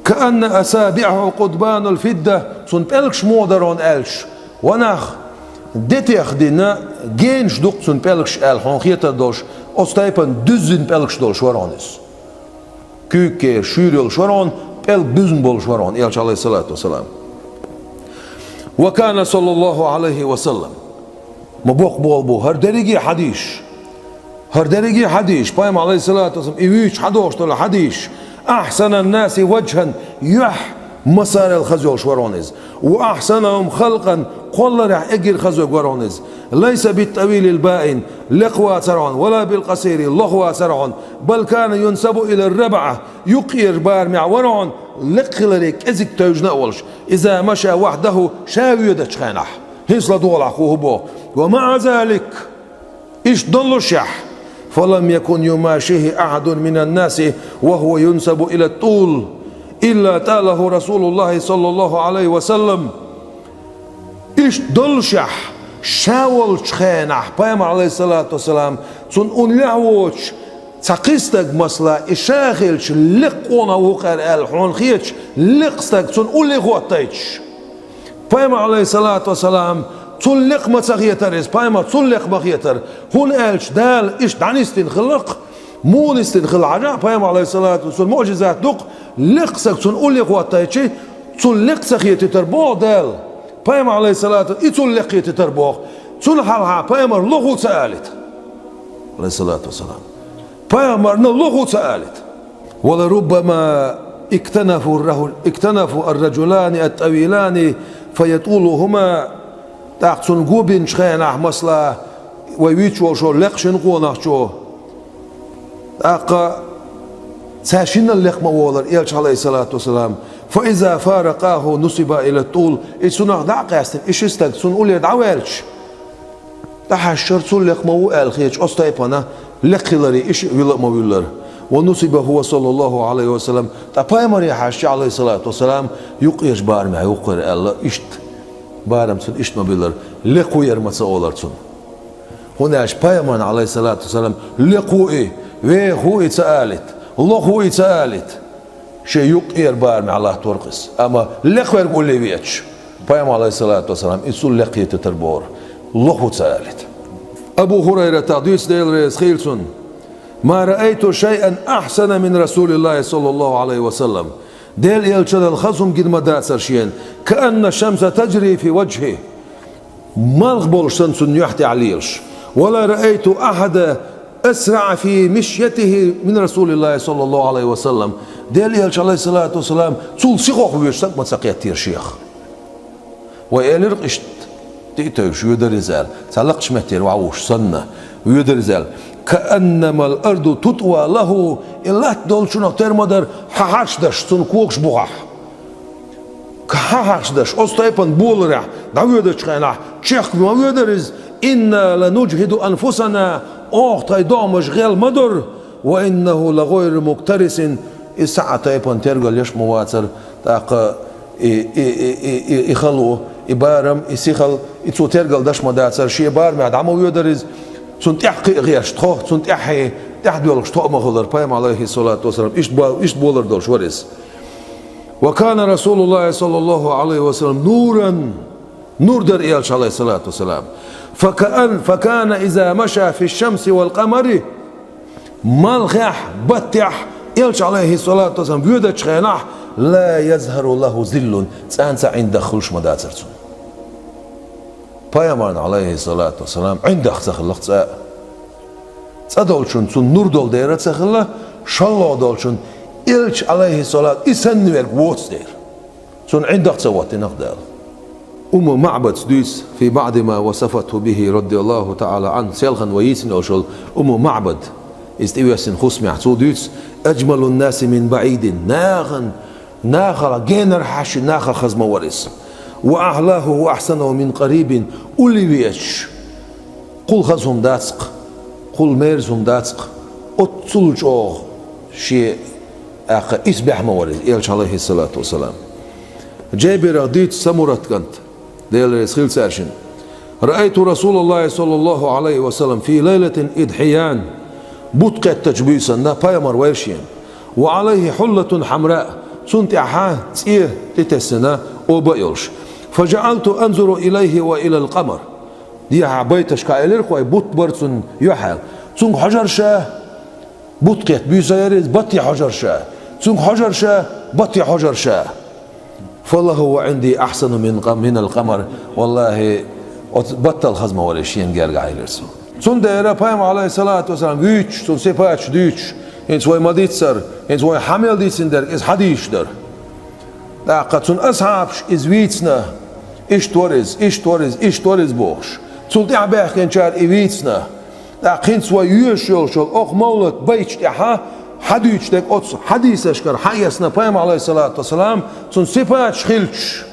كأن أصابعه قضبان الفضة, цуьнан пӀелгаш муха дара хьуна аьлча, ва нах, детех дина генаш ду-кх цуьнан пӀелгаш аьлла хьуна хетар долуш, оцу тайпана дуьззина пӀелгаш долуш вара хьуна иза. Куьйгаш шуьйра йолуш вара хьуна, пӀелг буьзна болуш вара хьуна элча, عليه الصلاة والسلام. وكان صلى الله عليه وسلم, ма боккха болу бу хӀара дерриге а хьадисаш. ХӀара дерриге а хьадисаш, пайхамар, عليه الصلاة والسلام, и вуьйцуш хьадогӀуш долу хьадисаш. أحسن الناس وجها, юьхь массарел хаза йолуш вара хьуна иза. وأحسنهم خلقا, кхолларехь эггара хаза верг вара хьуна иза. ليس بالطويل البائن, лекха вацара хьуна, ولا بالقصير, лоха вацара хьуна, بل كان ينسب إلى الربعة, юккъера барамехь вара хьуна, лекха хиларе кӀезиг тевжина а волуш, إذا مشى وحده, ша воьдучу хенахь. ХӀинца ладогӀалахь хӀун хӀу боху. ومع ذلك, иштта доллушехь, فلم يكن يماشيه أحد من الناس وهو ينسب إلى الطول إلا طاله رسول الله صلى الله عليه وسلم. Иштта доллушехь, ша волчу хенахь, пайхамар, عليه الصلاة والسلام, цунна уллехь воцуш, цхьа кхин стаг, масала, и ша хилча, лекха къонах ву-кх хӀара аьлла хьуна хеташ, лекха стаг цунна улле хӀоттайташ. Пайхамар, عليه الصلاة والسلام, цул лекха ма ца хетара иза, пайхамар цул лекха ма хетара. ХӀунда аьлча Дала иштта дӀанисдина хилла-кх, муха нисдина хилла хьажахь, пайхамар, عليه الصلاة والسلام, муӀжизат ду-кх, лекха стаг цунна улле хӀоттайташ, цул лекха ца хетийтар боху Дала. Пайхамар, عليه الصلاة, и цул лекха хетийтар боху. Цунна хьалха пайхамар лоху ца алийта, عليه الصلاة والسلام. Пайхамарна лоху ца алийта. ولربما اكتنف الرجل، اكتنف الرجلان الطويلان فيطولهما. ТӀаккха цунна го бинчу хенахь, масала, вай вуьйцуш волу лекха шина къонахчо, тӀаккха цара шиннал лекха ма волура, элча, عليه الصلاة والسلام. فإذا فارقاه نسب إلى الطول. И цунах дӀа а къаьстина, и ши стаг цунна уллера дӀаваьлча, дӀахьаьжча, цул лекха ма ву аьлла хеташ, оцу тайпана лекха хиларе и шиъ вилла а ма вуьллура. ونسب هو صلى الله عليه وسلم. Ткъа пайхамаре хьаьжча, عليه الصلاة والسلام, юккъерчу барамехь ву-кх хӀара аьлла, иштта барам цунна иштта ма биллара, лекха ву хӀара ма ца олура цунна. ХӀунда аьлча пайхамарна, عليه الصلاة والسلام, лекха ву и, веха ву и ца алийта, лоха ву и ца алийта. Шен юккъера барамехь латтора-кх иза. Амма лекха верг улле веача, пайхамар, عليه الصلاة والسلام, и цул лекха хетийтар бохура, лоха ву ца алийта. Абу ХӀурайрата дуьйцу, Дела реза хуьлда цунна: ما رأيت شيئا أحسن من رسول الله صلى الله عليه وسلم. Делан элчанал хаза хӀума гина ма дацара шена. كأن الشمس تجري في وجهه. Малх болуш санна цунна юьхь тӀехь лелаш. ولا رأيت أحدا أسرع في مشيته من رسول الله صلى الله عليه وسلم. Делан элча, عليه الصلاة والسلام, цул сихха воьдуш стаг ма ца кхеттера шех. Вай элира-кх иштта, тӀе а тевжаш воьдура иза аьлла, цхьа лакхачу меттера вовшаш санна, воьдура иза аьлла. كأنما الأرض تطوى له. И латта долчунах тера ма дара, хьан хьарш даш цунна когаш бухахь. Хьан хьарш даш, оцу тайпана боларехь дӀавоьдучу хенахь, чехка ма воьдура иза: إنا لنجهد أنفسنا, оха тхайн догӀмаш гӀел ма дора, وإنه لغير مكترث, иза цхьа а тайпана тергал еш ма вацара, тӀаккха и, и, и хало, и барам, и сихал, и цо тергал даш ма дацара, шен барамехь дӀа ма воьдура иза, цунна тӀаьхьа кхин а гӀерташ тхо, цунна тӀаьхьа, тӀаьхьа доьлхуш тхо а ма хилара, пайхамар, عليه الصلاة والسلام, иштта бо-, иштта болар долуш вара иза. وكان رسول الله صلى الله عليه وسلم نورا, нур дара элча, عليه الصلاة والسلام. فكأن، فكان إذا مشى في الشمس والقمر, малхехь, баттехь элча, عليه الصلاة والسلام, воьдучу хенахь, لا يظهر له ظل, цӀенна цхьа ӀиндагӀ хуьлуш ма дацара цунна. Пайхамарна, عليه الصلاة والسلام, ӀиндагӀ ца хилла-кх цӀа а. ЦӀа долчунна цунна нур долу дера а ца хилла, шолгӀа долчунна элча, عليه الصلاة, и санна верг воцу дера. Цунна ӀиндагӀ ца хӀоттина-кх Дала. Умму МаӀбада дуьйцу, في بعض ما وصفته به رضي الله تعالى عنه, селхана вай йийцина йолуш йолу Умму МаӀбад, иза тӀевоьссина хӀусамехь, цо дуьйцу: أجمل الناس من بعيد, нахана, нахала генара хьаьшшинна нахала хаза ма вара иза. وأحلاه وأحسنه من قريب, улле веача, Кхул хаза хӀума дац-кх, кхул мерза хӀума дац-кх, оццул чӀогӀа шен, тӀаккха, исбаьхьа ма вара иза, Элча, Ӏалайхиссалату вассалам. Джабирах дийцу Самурат кӀанта, Дела реза хила цаьршинна: «رأيت رسول الله صلى الله عليه وسلم في ليلة إضحيان». Бутт кхеттачу буьйсанна Пайхамар вайра шена. «وعليه حلة حمراء». Цунна тӀехьа цӀе тӀетесна оба а йолуш. «فجعلت أنظر إليه وإلى القمر». Дехьа байташкахь элира-кх вай, бутт бара цунна юьхьӀаьлла. Цуьнга хьожура ша, бутт кхетта буьйса яра иза, батте хьожура ша. Цуьнга хьожура ша, батте хьожура ша. «فلهو عندي أحسن من ق-، من القمر». Валлахи, оцу баттал хаза ма вара шена гергахь, элира цо. Цундела Пайхамар, Ӏалайхиссалату вассалам, вуьйцуш, цуьнан сипаташ дуьйцуш, хӀинца вай ма-дийццара, хӀинца вай хьан мел дийцина дерг иза хьадисаш дара. ТӀаккха цуьнан асхьабаш иза вийцина, иштта вара иза, иштта вара иза, иштта вара иза бохуш. Цул тӀаьхьа баьхкинчара и вийцина. ТӀаккха хӀинца вай йоьшуш йолуш йолу окху мовлат байташ тӀехьа хьадуьйцуш дерг оцу хьадисашкара хьаэцна Пайхамар, Ӏалайхиссалату вассалам, цуьнан сипаташ хилчаш.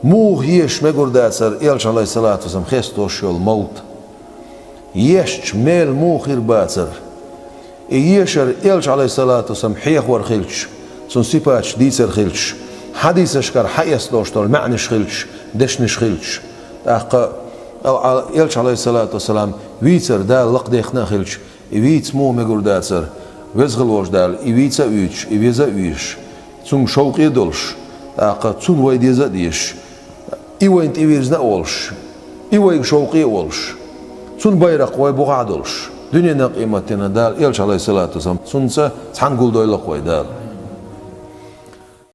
Муха еша мегар дацара Элча, Ӏалайхиссалату вассалам, хестош йолу мовлат? Ешча, мел муха хир бацара? И ешар Элча, Ӏалайхиссалату вассалам, хьехор хилчаш, цуьнан сипаташ дийцар хилчаш, хьадисашкара хьаэцна долуш долу маьӀнаш хилчаш, дешнаш хилчаш. ТӀаккха а, а, Элча, Ӏалайхиссалату вассалам, вийцар Дала лакхадехна а хилча, и вийца муха мегар дацара? Веза хила волчу Дала и вийца а вуьйцуш, и веза а вуьйцуш, цуьнга шовкъе а долуш, тӀаккха цунна вай деза а дезаш, и вайна тӀевирзина а волуш, и вайга шовкъе а волуш, цуьнан байракх вай бухахь а долуш, дуьненан, къематдийнан Дала Элча, Ӏалайхиссалату вассалам, цуьнца цхьаьна гулдойла-кх вай Дала.